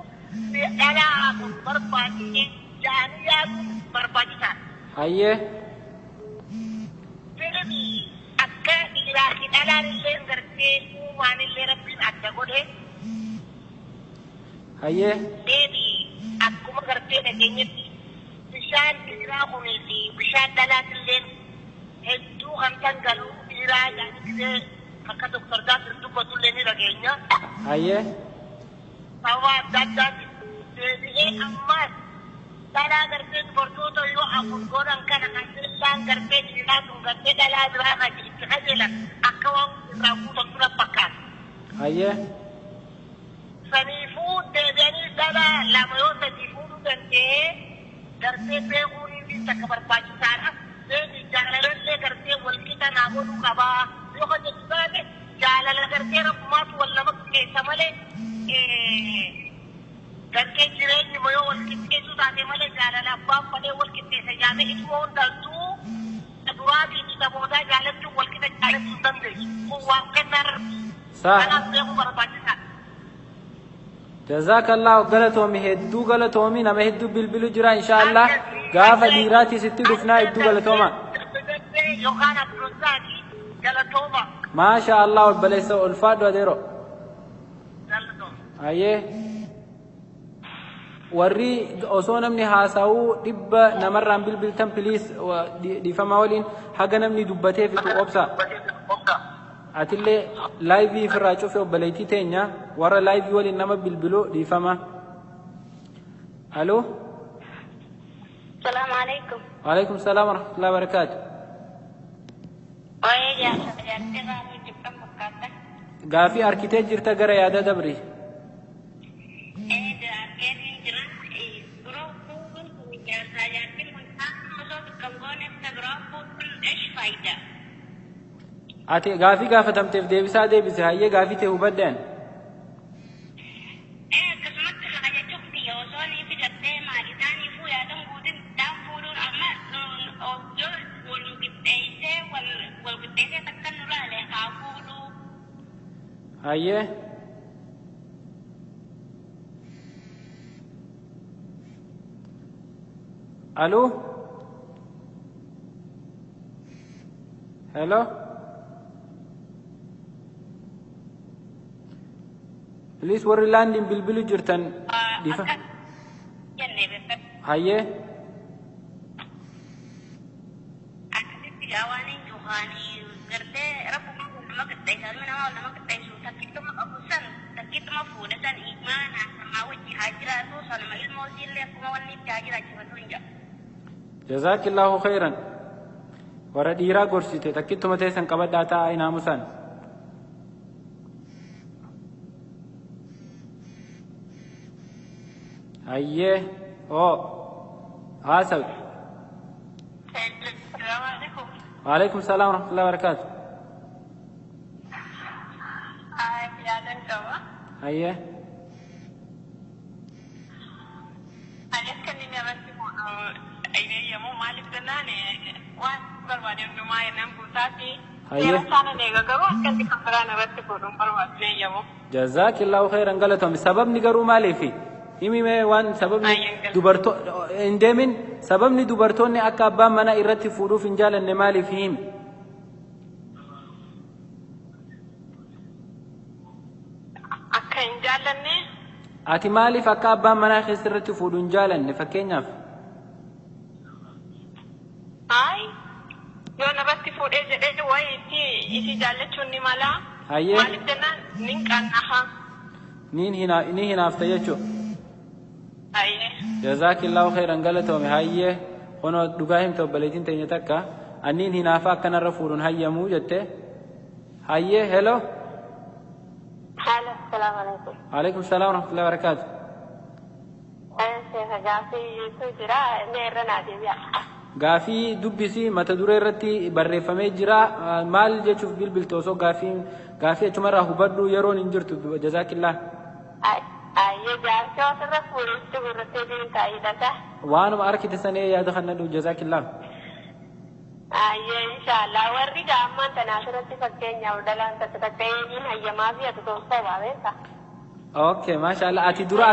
dhalaa afur barbaachise jaanii yaaduun barbaachisaadha. Hayyee. Firmi akka dhiiraa fi dhalaan illee gartee uumaan illee Rabbiin adda godhe. Hayyee. Deebii akkuma gartee dhageenyetti bishaan dhiiraa kunii fi bishaan dhalaatilleen hedduu kan dhangala'u dhiiraa yaani akka Dr. Zaakir dubbatullee ni dhageenya. Hayyee. Sababa adda addaatiin deebi'ee ammaas dhalaa gartee dubartoota yoo afur godhan kana kan gartee dhiiraa sun gartee dhalaa biraa kan itti qajeelan akka waan irraa guutan dura fakkaata. Hayyee. Saniifuu deebi'anii dhalaa lama yoo sadii fuudhuu danda'ee gartee beekuun inni takka barbaachisaadha. Deebii jaalalallee gartee walqixa naa godhuu qabaa. Yoo hojjetu taate jaalala gartee rabbumaatu wal nama qixxeessa malee gartee jireenyi yoo wal qixxeessuu taate malee jaalala abbaan malee wal qixxeessa jaame ituma hundaltuu duraatii fi saboodaa jaalachuu wal qixa jaalachuu hin dandeessu. Kun waan kennaa kanaaf beekuu barbaachisaadha. Jazakallahu galatoomi hedduu galatoomi nama hedduu bilbilu jira inshallah gaafa dhiiraati sitti dhufnaa hedduu galatooma. Yookaan Abdulzaaki galatooma. Maasha Allah obboleessa ulfaadhu adeero. Hayyee. Warri osoo namni haasa'uu dhibba namarraan bilbiltan piliis dhiifama waliin haga namni dubbatee fixu obsa. Atillee laayivii ofirraa cufe obboleettii teenya warra laayivii waliin nama bilbilu dhiifama. Aloo. Salaamu alaikum. Waalaikum salaam warahmatullahi wabarakaatu. Waa'ee jaarsa jaartii irraa hojjetan fakkaata. Gaafii arkitee jirta gara yaada dabri. Arkeetiin jira. Biroo fuudhuun kun jaarsaa jaartiin kun osoo bakka hin gooneef biroo fuudhuun eesh faayidaa. Ati gaafii gaafatamteef deebisaa deebise hayyee gaafii ta'e hubadhaan. Akkasumatti kana jechuun biyya osoo ni filattee maaliidhaaniifuu yaadan guutin dhaan fuudhuun amma yoo wal qixxeessee wal qixxeessee takka nu laale haa fuudhuu. Hayyee. Aloo. Hello. Please warri laandiin bilbilu jirtan dhiifa. Hayyee. Akkasitti waan hin juhaanii gartee rakkoo nama qixxeessu ilmi namaa nama qixxeessu takkittuma qabu san takkittuma fuudhe san imaana namaa wajji haa jiraatu sanuma ilmoo isiillee akkuma wanni itti haa jiraachifatu hin jedhu. Jazaakillahu khairan. Warra dhiiraa gorsite takkittuma teessan qabadhaa taa'aa inaamusan. Hayyee. Oo. Haasawi. Waalaikum salaam warahmatullahi wabarakaatu. Yaadan qaba. Hayyee. Anis kan inni irratti fuudhu eeyyamu maaliif jennaan waan barbaade hundumaa yennaan guutaati. Hayyee. Seera isaan eega garuu akkatti kan biraan irratti fuudhu hin barbaadu eeyyamu. Jazaakillahu khairan galatoomi. Sababni garuu maaliifi? Himi mee waan sababni dubartoo hin deemin sababni dubartoonni akka abbaan manaa irratti fuudhuuf hin jaalanne maaliif himi? Akka hin jaallanne. Ati maaliif akka abbaan manaa keessa irratti fuudhu hin jaalanne fakkeenyaaf? Ayi yoo narratti fuudhee jedhee wayi itti jaallachuun ni mala. Hayyee. Maaliif jennaan nin qannaha. Ni hinaafta jechuudha. Hayyee. Jazaakillahu khairan galatoomi hayyee kunoo dhugaa himte obboleettiin teenya takka anniin hinaafa akkanarra fuudhuun hayyamuu jette hayyee hello. Haala salaamu alaikum. Waalaikum salaam warahmatullahi wabarakaatu. Seefa gaafii jira inni irra naa deebi'a. Gaafii dubbisii mata duree irratti barreeffamee jira maal jechuuf bilbilte osoo gaafii achumarraa hubadhu yeroon hin jirtu jazaakillah. Ayyee jaarsa ofirra fuudhutti gurrattee deemtaa hidhata. Waanuma arkite sanee yaada kan nadhu jazaakillah. Ayyee inshaallah warri gaammaan tana asirratti fakkeenyaaf dhalaan takka takka eenyuun hayyamaa fi ati tolfaa beekta. Okay maashaallah ati dura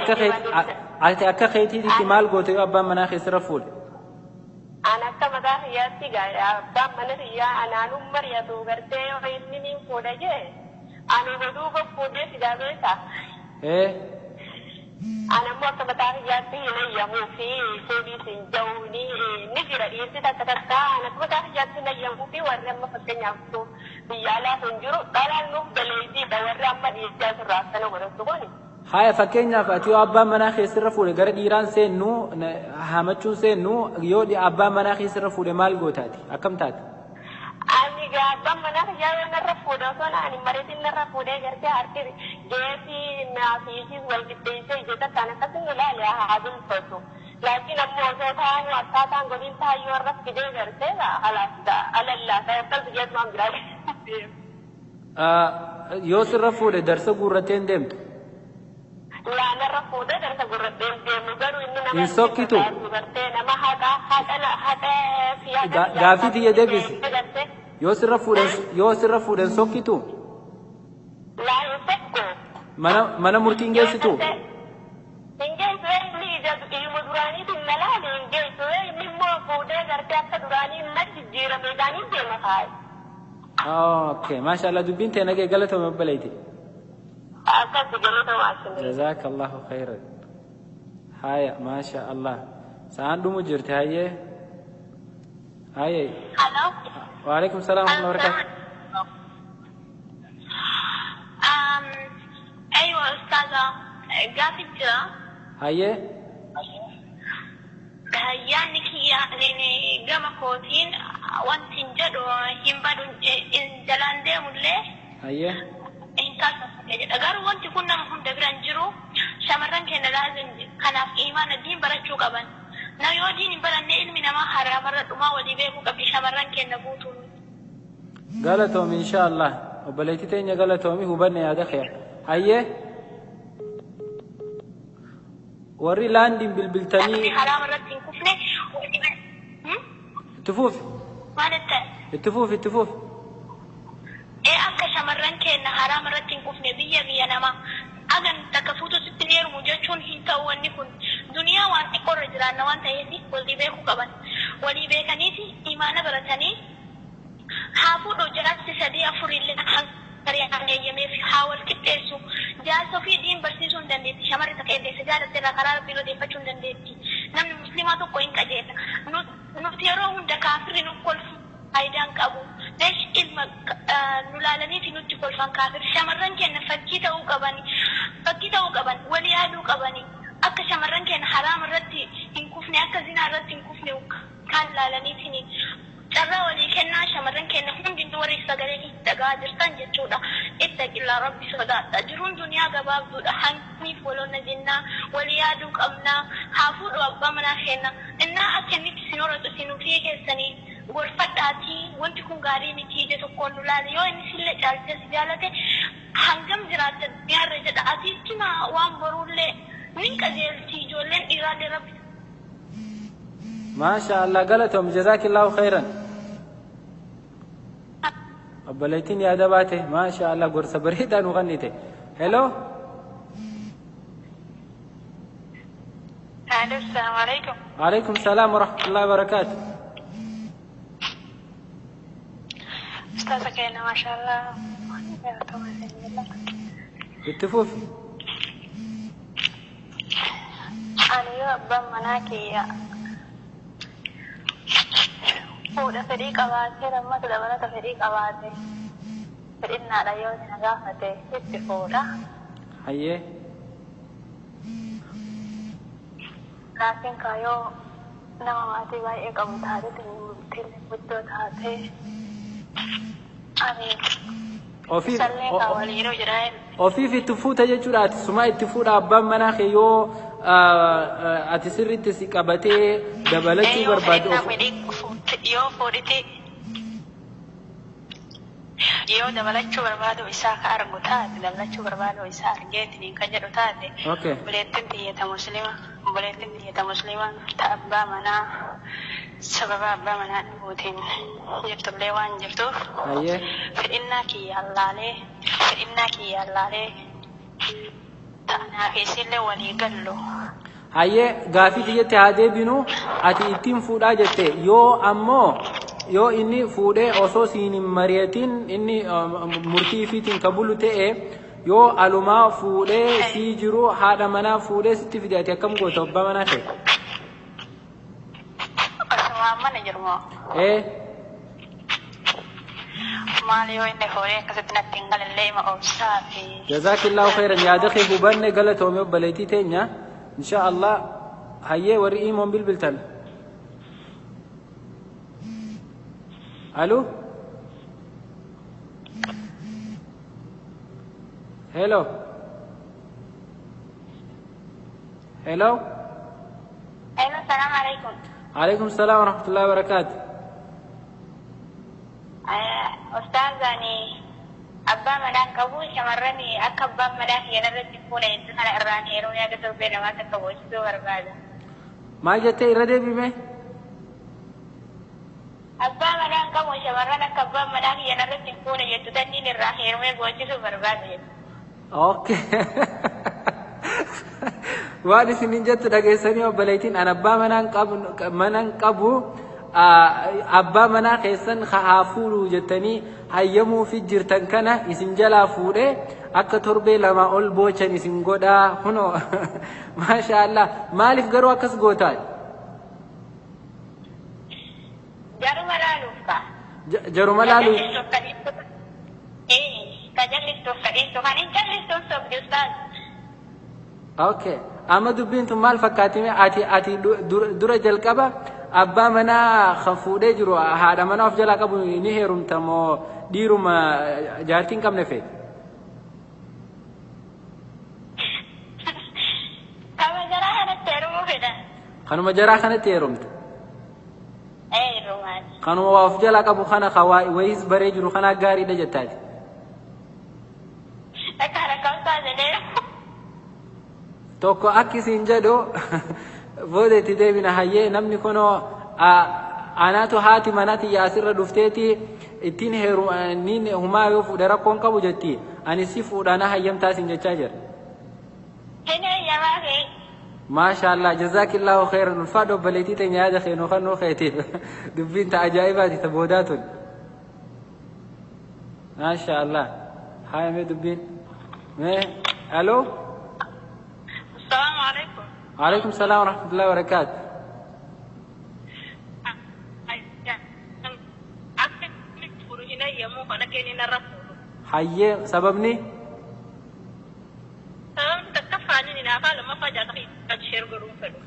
ati akka keetiitti maal goote yoo abbaan manaa keessarra fuudhe? An akka mataa kiyyaatti abbaan mana kiyyaa anaan ummari'atu gartee yoo inni niin fuudha jee ani duuba fuudhee fidaa beekta. Ee. Ani ammoo akka mataa kiyyaatti hin eeyyamuu fi fuudhii hin ja'uuni ni jira dhiirsi takka takka ani akka mataa kiyyaatti hin eeyyamuu fi warri amma fakkeenyaaf biyya alaa hin jiru dhalaan nuuf galeessiidha warri amma dhiirsi asirraa akkana godhatu kuni. Haya, fakkeenyaaf ati yoo abbaan manaa keessirra fuudhe gara dhiiraan seennu hamachuun seennu, yoo abbaan manaa keessirra fuudhe maal gootaati? Akkam taate? Ani abbaan manaa kiyyaa yoo narra fuudhe osoo ani mareetiin narra fuudhee gartee harki geesii naaf ishis wal qixxeessee ija takkaan akkasuma ilaale haa bulfatu. Laakiin ammoo osoo taa'anii akkaataan godhin taayyoo irra fidee gartee alaas alallaasa akkas jechuun biraa. Yoo sirra fuudhe darsa guurrattee hin deemtu? Laa, narra fuudhee darsa gurrattee hin deemu, garuu inni nama Hin sokkitu? Gartee nama haqa haqa haqa fi haqa Gaafii tiyya deebisi. Gartee Yoo sirra fuudhan sokkitu? Laa, hin sokku. Mana murtii hin geessitu? Hin geessu, inni ija ilma duraaniitiin na laale hin geessu, inni immoo fuudhee gartee akka duraanii na jijjiirame isaanii deema kaa'e. Okay, maasha Allah, dubbiin tee nagee, galatoomi obboleetti. Akkas galatoomaa. Jazakallahu khairan. Haya, maasha Allah. Sa'aan dhumu jirti, hayyee. Hayyee. Hello. Waalaikum salaam wa rahmatullahi wa barakatuh. أيوة أستاذة، gaafii jira. Hayyee. Yaanni kiyya ani gama kootiin wanti hin jedhu hin badu hin jalaan deemullee hin taasifamne jedha. Garuu wanti kun nama hunda bira hin jiru. Shamarran keenya laazim kanaaf imaana diin barachuu qaban. Na yoo diin hin baranne ilmi namaa haraamarra dhumaa walii beekuu qabdi shamarran keenya guutuun. Galatoomi insha Allah. Obboleettii teenya galatoomi, hubanne yaada kee. Hayyee. Warri laandiin bilbiltanii Haraama irratti hin kufne. Itti fuufi. Maal ta'e? Itti fuufi, itti fuufi. Ee, akka shamarran keenya haraama irratti hin kufne, biyya namaa agan takka fuutu sitti hin heerumu jechuun hin ta'u. Wanni kun duniyaa waan xiqqoorra jiraanna waan ta'eef walii beekuu qaban. Walii beekaniiti imaana baratanii haa fuudhu jaarsi sadii afur illee hanga eeyyameef haa wal qixxeessu. Jaarsa ofii diin barsiisuu hin dandeetti. Shamarri takka eddeessa jaalatte irraa karaa rabbiin odeeffachuu hin dandeetti. Namni musliimaa tokko hin qajeela. Nuti yeroo hunda kaafirri nu kolfu faayidaan qabu. Leesh ilma nu laalaniiti nutti kolfan kaafir. Shamarran keenya fakkii ta'uu qabani. Fakkii ta'uu qaban, walii yaaduu qabani. Akka shamarran keenya haraama irratti hin kufne, akka zinaa irratti hin kufne kan laalaniitiin carraa walii kennaa. Shamarran keenya hundintuu warri sagalee keessa dhagaa jirtan jechuudha. Ittaqillaa, rabbi sodaadha. Jiruun duniyaa gabaabduudha. Hanniif waloonna jennaa, walii yaaduu qabnaa. Haa fuudhu abbaa manaa keenya. Innaa akka inni isin horatu isin ofii keessanii gorfadhaatii, wanti kun gaarii miti, ija tokkoon nu laale. Yoo inni sillee caalchee si jaalate hangam jiraatta duniyaarra jedha. Atiitti waan boruullee nin qajeelti ijoolleen dhiiraallee rabbi Maasha Allah, galatoom, jazaakillahu khairan. Obboleettiin yaada baate, maasha Allah, gorsa bareedaa nu kennite. Hello. Alo, assalamu alaikum. Alaikum salaam wa rahmatullahi wa barakaatu. Ustaaza keenya, maashaallah. Galatoomaa isin jenna. Itti fufi. Ani yoo abbaan manaa kiyya fuudha fedhii qabaatee, lammata dabalata fedhii qabaate, fedhinnaadha yoo na gaafate itti fuudha. Hayyee. Laakiin kaayoo nama maatii baay'ee qabu taate, murtiin guddoo taate, ani Ofiif sallee kaa waliinuu jira. Ofiif itti fuuta jechuudha. Ati sumaa itti fuudha abbaan manaa kee yoo ati sirriitti si qabatee dabalachuu Yoo barbaadu. fedhinnaa fedhii yoo fuudhite, yoo dabalachuu barbaadu isaa ka argu taate, dabalachuu barbaadu isaa argeetiin kan jedhu taate, obboleettiin tiyyata muslima ta abbaa manaa sababa abbaa manaa dhabuutiin jirtullee waan jirtuuf, fedhinnaa kiyyaan laalee ta'anaa fi isillee walii gallu. Hayyee, gaafii tiyyatti haa deebinu. Ati ittiin fuudhaa jette, yoo ammoo yoo inni fuudhee osoo siin hin mari'atin inni murtii ifiitiin ka bulu ta'e, Yoo alumaa fuudhee sii jiru haadha manaa fuudhee sitti fide ati akkam goota abbaa manaa kee? Osuma mana jiru moo? Ee. Maal yoo inni fuudhee akkasitti natti hin galallee ma obsaa fi. Jazaakillaahu khayran yaada kee hubanne galatoome obboleettii teenya. Insha Allah hayyee warri imoon bilbiltan. Aluu? Hello. Hello. Hello, salam alaikum. Alaikum salam wa rahmatullahi wa barakatuh. Ustaaz ani abbaa manaa qabu shamarran akka abbaan manaa kiyya irratti fuula hedduu kana irraan heerumee akka torbee namaa takka boochisuu barbaada. Maal jettee irra deebime? Abbaa manaa qabu shamarran akka abbaan manaa kiyya irratti fuula jettu tanniin irraa heerumee boochisuu barbaada. Okay. Waan isinin jettu dhageessanii obboleettiin an abbaa manaan qabu abbaa manaa keessan haa fuudhu jettanii hayyamuufi jirtan kana isin jalaa fuudhee akka torbee lama ol boochan isin godhaa kunoo maasha Allah maaliif garuu akkas gootaa? Jaruma laaluuf kaa. Jaruma laaluuf. Ka jallistuuf ka dhiistu kan hin jallistuuf sobdi ustaaz. Okay. Amma dubbiin tun maal fakkaatime ati dura jalqaba abbaa manaa kan fuudhee jiru haadha manaa of jalaa qabu ni heerumta moo dhiiruma jaartii hin qabne feete? Kama jaraa kanatti heerumuu fedha. Kanuma jaraa kanatti heerumta? Ee heerumaati. Kanuma waa of jalaa qabu kana ka wayiis baree jiru kanaa gaariidha jettaati. Akka harka ustaaz jedhee. Tokko akki siin jedhu booda itti deebina hayyee namni kunoo anaatu haati manaa asirra dhufteeti ittiin heeru niin humaa yoo fuudhe rakkoon qabu jetti ani si fuudhaana hayyamtaa siin jechaa jira. Hin hayyamaa kee. Maasha Allah jazaakillaahu khayran ulfaadha obboleettii teenya yaada kee nu kennuu keetiif dubbiin ta ajaa'ibaati ta boodaa tun. Maasha Allah haaya mee dubbiin mee aloo. Assalamu alaikum. Waalaikum salaam wa rahmatullahi wa barakaatu. Hayyee sababni? Sababni takkaffaan hinaafaa lammaffaa jaarsa share godhuun fedhu.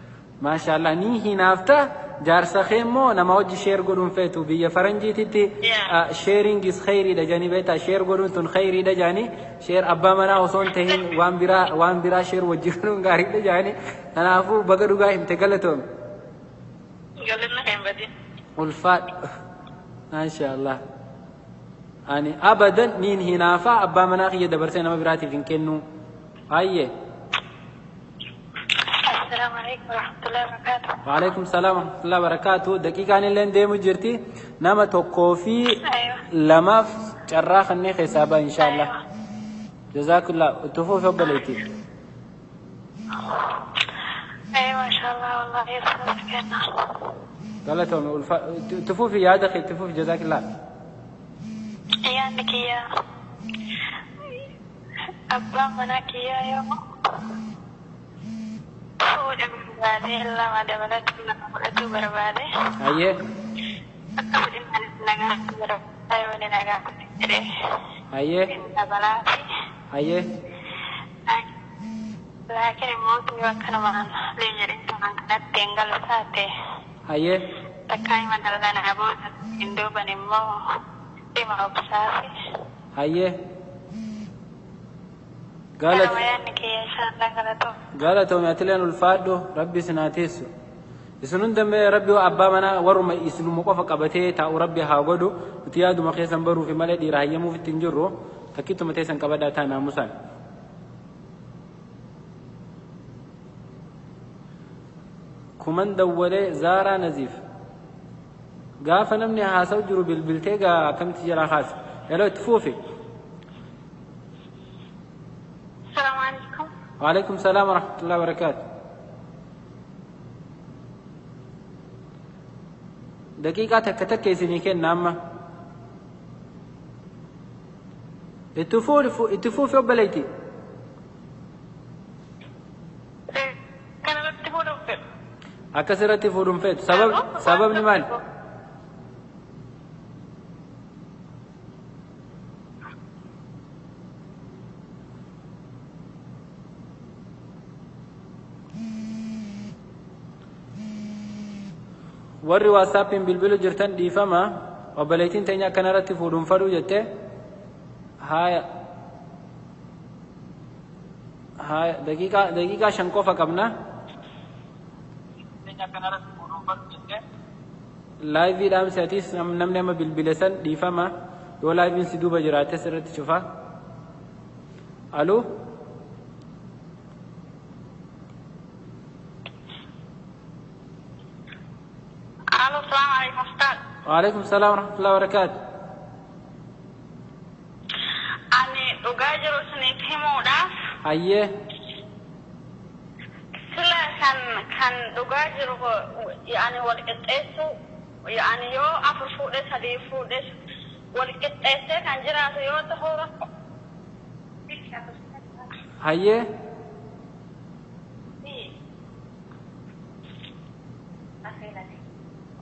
Maasha Allah ni hinaafta jaarsa kee immoo nama wajji share godhuun feetu biyya faranjiititti sharing is khayriidha jedhanii beektaa share godhuun tun khayriidha jedhanii share abbaa manaa osoo hin tahin waan biraa share wajji godhuun gaariidha jedhanii kanaafuu baga dhugaa himte galatoome. Galanna hin badin. Ulfaadhu. Maasha Allah. Ani abadan niin hinaafaa abbaa manaa kiyya dabarsee nama biraatiif hin kennu. Hayyee. Assalaamu alaikum warahmatullahi wabarakatuh. Waalaikum salaam warahmatullahi wabarakatuh. Daqiiqaan illee deemu jirti. Nama tokkoo fi lamaaf carraa kanneen keessaa ba'a insha Allah. Jazaakallah. Itti fufi obboleettii. Maasha Allah wallahi ustaaz kenna. Galatoome ulfa itti fufi yaada kee itti fufi jazaakallah. Yaadni kiyya abbaan manaa kiyyaa yoo fuudha barbaade lama dabalatu lama fudhachuu barbaade. Hayyee. Akka fudhinnaan nagaa barbaade yoo inni nagaa jedhee. Hayyee. Dabalaati. Hayyee. Laakiin immoo yoo akkanumaan jedhin kanaan kanatti hin galu taate. Hayyee. Takkaa hima dallanaa booda hin duuban immoo dhima obsaafi. Hayyee. Kanuma yaadni kiyya inshallah galatoo. Galatoome atileen ulfaadhu rabbi isin haa teessu. Isin hundamee rabbi abbaa manaa warruma isinuma qofa qabatee taa'u rabbi haa godhu nuti yaaduma keessan baruufi malee dhiira hayyamuuf ittiin jirru takkittuma teessan qabadhaa taa naamusaan. Kuman dawwalee Zaaraa Naziif. Gaafa namni haasa'u jiru bilbiltee gaa akkamitti jalaa kaasa. Hello itti fuufi. Assalaamu alaikum. Waalaikum salaam wa rahmatullahi wa barakaatu. Daqiiqaa takka takka isinii kenna amma. Itti fuufi obboleetti. Kanarratti fuudhuun fedhu. Akkasirratti fuudhuun feetu. Sababni maali? Warri waasaappiin bilbilu jirtan dhiifama. Obboleettiin teenya akkanarratti fuudhuun fadhuu jettee haaya haaya daqiiqaa 5 qofa qabna. Laayivii dhaamsi atis namni amma bilbile san dhiifama yoo laayiviin si duuba jiraate sirriitti cufa. Aluu. Aluu, salaamu alaikum ustaaz. Waalaikum salaam warahmatullahi wabarakaatu. Ani dhugaa jiru isiniif himuudhaaf. Hayyee. Sila kan dhugaa jiru yaani wal qixxeessu yaani yoo 4 fuudhee 3 fuudhee wal qixxeessee kan jiraatu yoo ta'u rakkoo. Hayyee.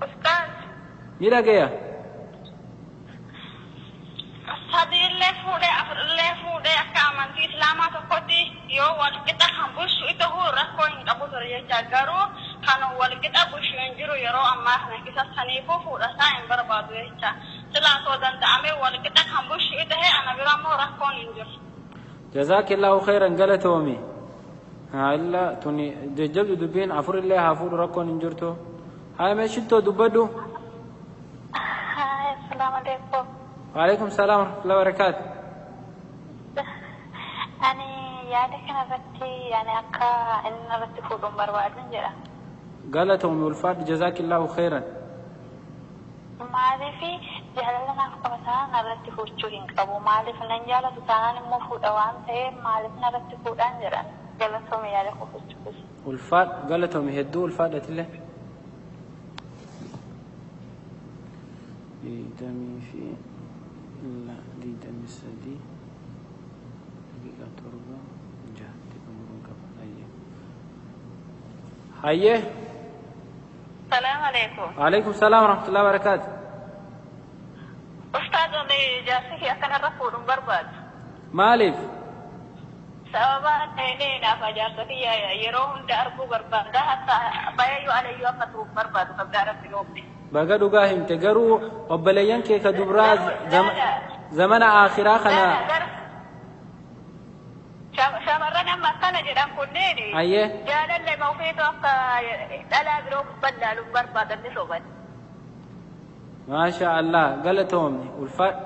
Ustaaz. Ni dhagaya. 3 illee fuudhee 4 illee fuudhee akka amantii islaamaa tokkotti yoo wal qixa kan bulchu ta'uu rakkoo hin qabu ture jecha garuu kan wal qixa bulchu hin jiru yeroo ammaa kana keessa saniifuu fuudhasaa hin barbaadu jecha silaa osoo danda'amee wal qixa kan bulchu ta'e ana bira immoo rakkoon hin jiru. Jazaakillahu khairan galatoomi. Haa illa tuni jajjabdu dubbiin 4 illee haa fuudhu rakkoon hin jirtu. Haa mee shittoo dubbadhu. Assalamu alaikum. Waalaikum salaam warahmatullahi wabarakaatu. Ani yaada kanarratti ani akka inni irratti fuudhuun barbaadun jedha. Galatoomi ulfaadhu jazaakillahu khairan. Maaliif jaalala naaf qaba taanaan narratti fuudhuu hin qabu. Maaliif nan jaalatu taanaan immoo fuudha waan ta'eef maaliif narratti fuudhaan jedhan. Galatoomi yaada koo fuudhuuf. Ulfaadhu galatoomi hedduu ulfaadhatillee. 23 daqiiqaa 7 6 xumuruun qaba. Hayyee. Salaamu alaikum. Waalaikum salaam warahmatullahi wabarakaatu. Ustaaz ani jaarsi kee akkanarra fuudhuun barbaadu. Maaliif? Sababa ta'een naaf jaarsa kiyya yeroo hunda arguu barbaada hatta baay'ee alayyuu akka turuuf barbaadu qabdaa rabbi goofte. Baga dhugaa himte garuu obboleeyyan kee ka dubraa zamana aakhiraa kana. Shamarran amma akkana jedhan kunneen. Hayyee. Jaalallee ofiitu akka dhalaa biroo ballaaluun barbaadan ni soban. Maasha Allah galatoomni ulfaadhu.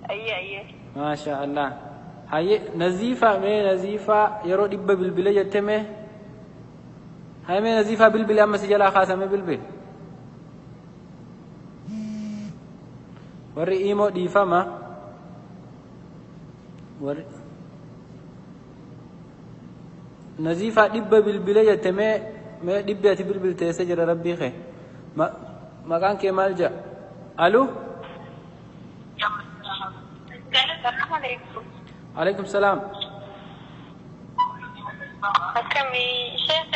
Ayyee ayyee. Maasha Allah. Hayyee Naziifaa mee Naziifaa yeroo 100 bilbile jette mee. Hayyee mee Naziifaa bilbile amma si jalaa kaasame bilbile. Warri imoo dhiifama. Warri Naziifaa 100 bilbile jette mee 100 ati bilbilte eessa jira rabbii kee? Maqaan kee maal jedha? Aluu. Alaikum salaam. Akkamii sheekh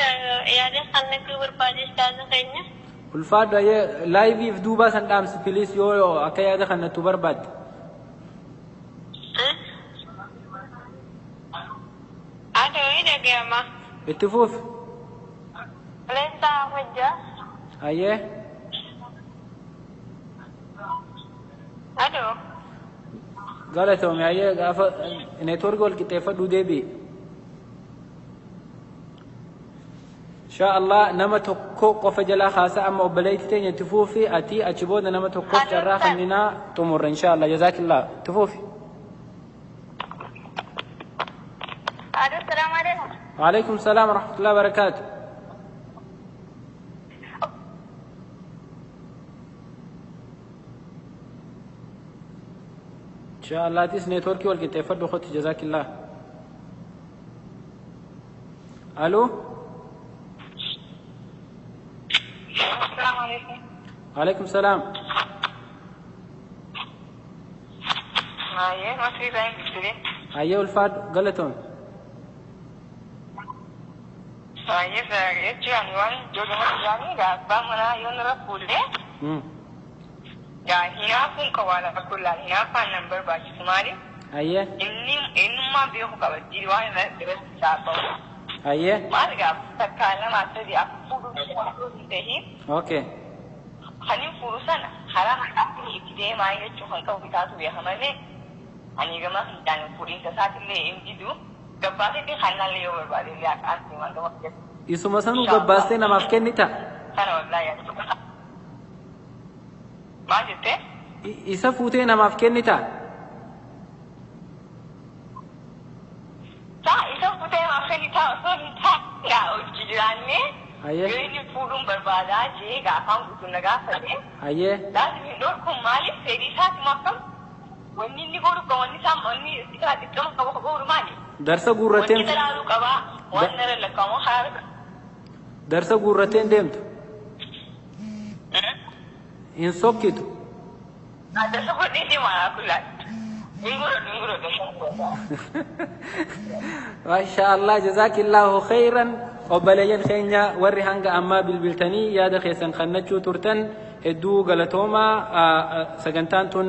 yaada kannatti barbaade ustaaza keenya? Ulfaadhu ayyee laayiviif duubaa san dhaamsi piliis yoo akka yaada kannattu barbaadde. Adoo ni dhaga'ama. Itti fuufi. Leensaa wajja. Ayyee. Adoo. Galatoomi ayyee gaafa neetwoorkii wal qixxeeffadhuu deebi'i. Insha Allah nama tokko qofa jalaa kaasa amma obboleetti teenya itti fuufi ati achi booda nama tokkoof carraa kenninaa xumurra insha Allah jazaakillah itti fuufi. Aluu salaamu alaikum. Waalaikum salaam warahmatullahi wabarakaatu. Insha Allah atis neetwoorkii wal qixxeeffadhu kottu jazaakillah. Aluu. Assalaamu alaikum. Waalaikum salaam. Hayyee Masrii irraa hin bilbilee. Hayyee ulfaadhu galatoon. Hayyee jechuun waan ijoollee isaanii abbaa manaa yoo nurra fuudhee gaa hinaafuun qabaala kullaan hinaaffaan nan barbaachisu maaliif? Hayyee. Inni eenyummaa beeku qaba waan irratti dhaabbatu. Hayyee. Maal gaa takkaa lama sadii afur fuudhuu hin tahin. Okay. Kanin fuudhu sana karaa haqaatiin itti deemaa jechuu kan qabu bitaatu beeka malee ani gama hin fuudhiinsa isaatillee hin didu gabbaasetti kannaallee yoo barbaade illee haqaan deemaa gama jedhu. Isuma sanuu gabbaastee namaaf kennita. Kana wallaahi yaadu. Maal jettee? Isa fuutee namaaf kennita. Taa isa fuutee namaaf kennita osoo hin taane gaa hojii jiraannee. Hayyee. Yoo inni fuudhuun barbaadaa jee gaafaan guutuun na gaafate. Hayyee. Laazim hin dhorkuun maaliif fedhii isaati akkam wanni inni godhu kan wanni isaa wanni isaa dirqama qabu godhu maali? Darsa guurrateen. Wanni dalaaluu qabaa waan nara lakkaa'amu haala. Darsa guurrateen deemtu. Hin sokkitu. Darsa godhee deema kullaan. Hin godhadhu hin godhadhu. Masha Allah jazaakillahu khayran. Obboleeyyan keenya warri hanga ammaa bilbiltanii yaada keessan kannachuu turtan hedduu galatoomaa. Sagantaan tun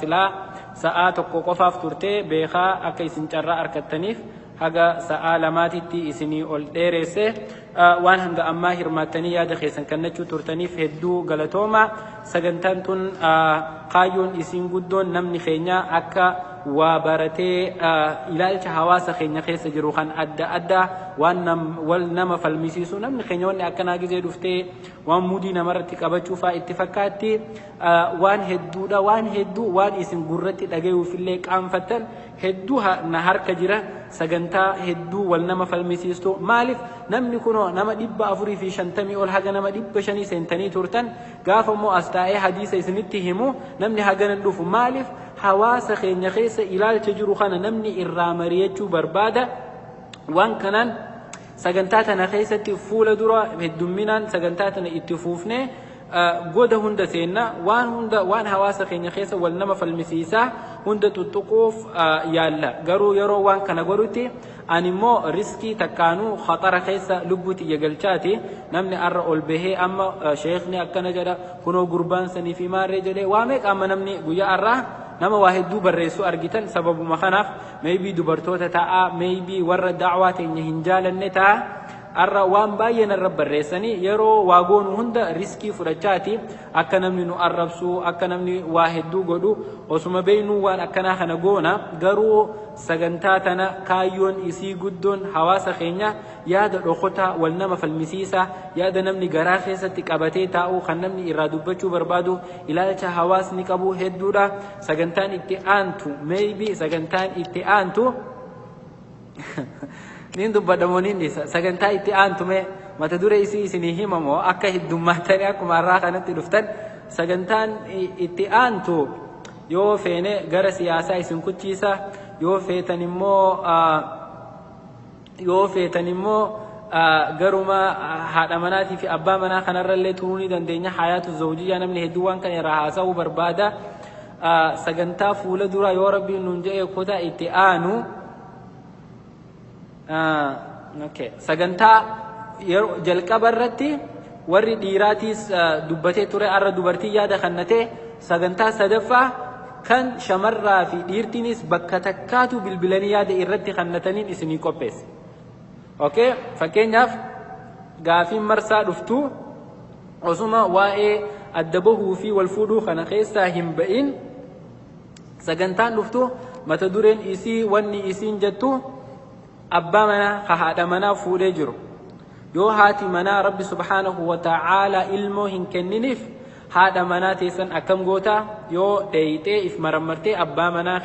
silaa sa'aa tokko qofaaf turte beekaa akka isin carraa argattaniif haga sa'aa lamaatitti isinii ol dheeresse. Waan hanga ammaa hirmaattanii yaada keessan kannachuu turtaniif hedduu galatoomaa. Sagantaan tun kaayyoon isiin guddoon namni keenya akka waa baratee ilaalcha hawaasa keenya keessa jiru kan adda addaa waan wal nama falmisiisu namni keenya wanni akkanaa gizee dhuftee waan mudii namarratti qabachuu faa itti fakkaatti waan hedduudha waan hedduu waan isin gurratti dhagayuufillee qaanfattan hedduu na harka jira sagantaa hedduu wal nama falmisiistu maaliif namni kunoo nama 450 ol haga nama 500 seentanii turtan gaafa immoo as taa'ee hadiisa isinitti himu namni hagana dhufu maaliif hawaasa keenya keessa ilaalcha jiru kana namni irraa mari'achuu barbaada. Waan kanaan sagantaa tana keessatti fuula dura heddumminaan sagantaa tana itti fuufnee goda hunda seenna waan hunda waan hawaasa keenya keessa wal nama falmisiisaa hunda tuttuquuf yaalla. Garuu yeroo waan kana godhutti ani immoo riskii takkaanuu khaxara keessa lubbuu xiyya galchaati. Namni arra ol bahee amma sheekni akkana jedha kunoo gurbaan sanii fi maarree jedhee waa meeqa amma namni guyyaa arraa nama waa hedduu barreessu argitan sababuma kanaaf maybe dubartoota ta'a maybe warra da'waa teenya hin jaalanne ta'a arra waan baay'ee narra barreessanii yeroo waa goonu hunda riskii fudhachaati akka namni nu arrabsu akka namni waa hedduu godhu osuma beeynuu waan akkanaa kana goona. Garuu sagantaa tana kaayyoon isii guddoon hawaasa keenya yaada dhokotaa wal nama falmisiisa yaada namni garaa keessatti qabatee taa'u kan namni irraa dubbachuu barbaadu ilaalcha hawaasni qabu hedduudha. Sagantaan itti aantu maybe sagantaan itti aantu nin dubbadha moo nin dhiisa sagantaa itti aantu mee mata duree isii isinii himamoo akka heddummaatanii akkuma har'aa kanatti dhuftan sagantaan itti aantu yoo feene gara siyaasaa isin kuchiisa yoo feetan immoo garuma haadha manaatii fi abbaa manaa kanarrallee turuu ni dandeenya. Hayaatu zawjiyyaa namni hedduu waan kana irraa haasa'uu barbaada. Sagantaa fuula dura yoo rabbiin nuun jedhe kutaa itti aanu okay. Sagantaa yeroo jalqaba irratti warri dhiiraatiis dubbatee ture arra dubartii yaada kannatee sagantaa sadaffaa kan shamarraa fi dhiirtiinis bakka takkaatu bilbilanii yaada irratti kannataniin isinii qopheesse. Okay, fakkeenyaaf gaafiin marsaa dhuftu osuma waa'ee adda bahuu fi wal fuudhuu kana keessaa hin ba'in sagantaan dhuftu mata dureen isii wanni isiin jettu abbaa manaa ka haadha manaa fuudhee jiru yoo haati manaa rabbi subhaanahu wa ta'aalaa ilmoo hin kenniniif haadha manaa teessan akkam goota yoo dheeyxee if marammartee abbaa manaa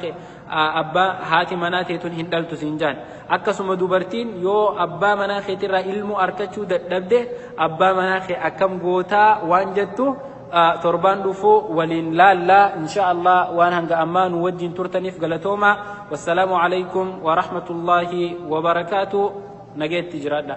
abbaa haati manaa teetun hin dhaltu siin jaan. Akkasuma dubartiin yoo abbaa manaa keetirraa ilmoo arkachuu dadhabde abbaa manaa kee akkam gootaa waan jettu torbaan dhufuu waliin laallaa insha Allah. Waan hanga ammaa nu wajjin turtaniif galatooma. Wassalaamu alaykum wa rahmatullaahi wa barakaatu. Nageetti jiraadha.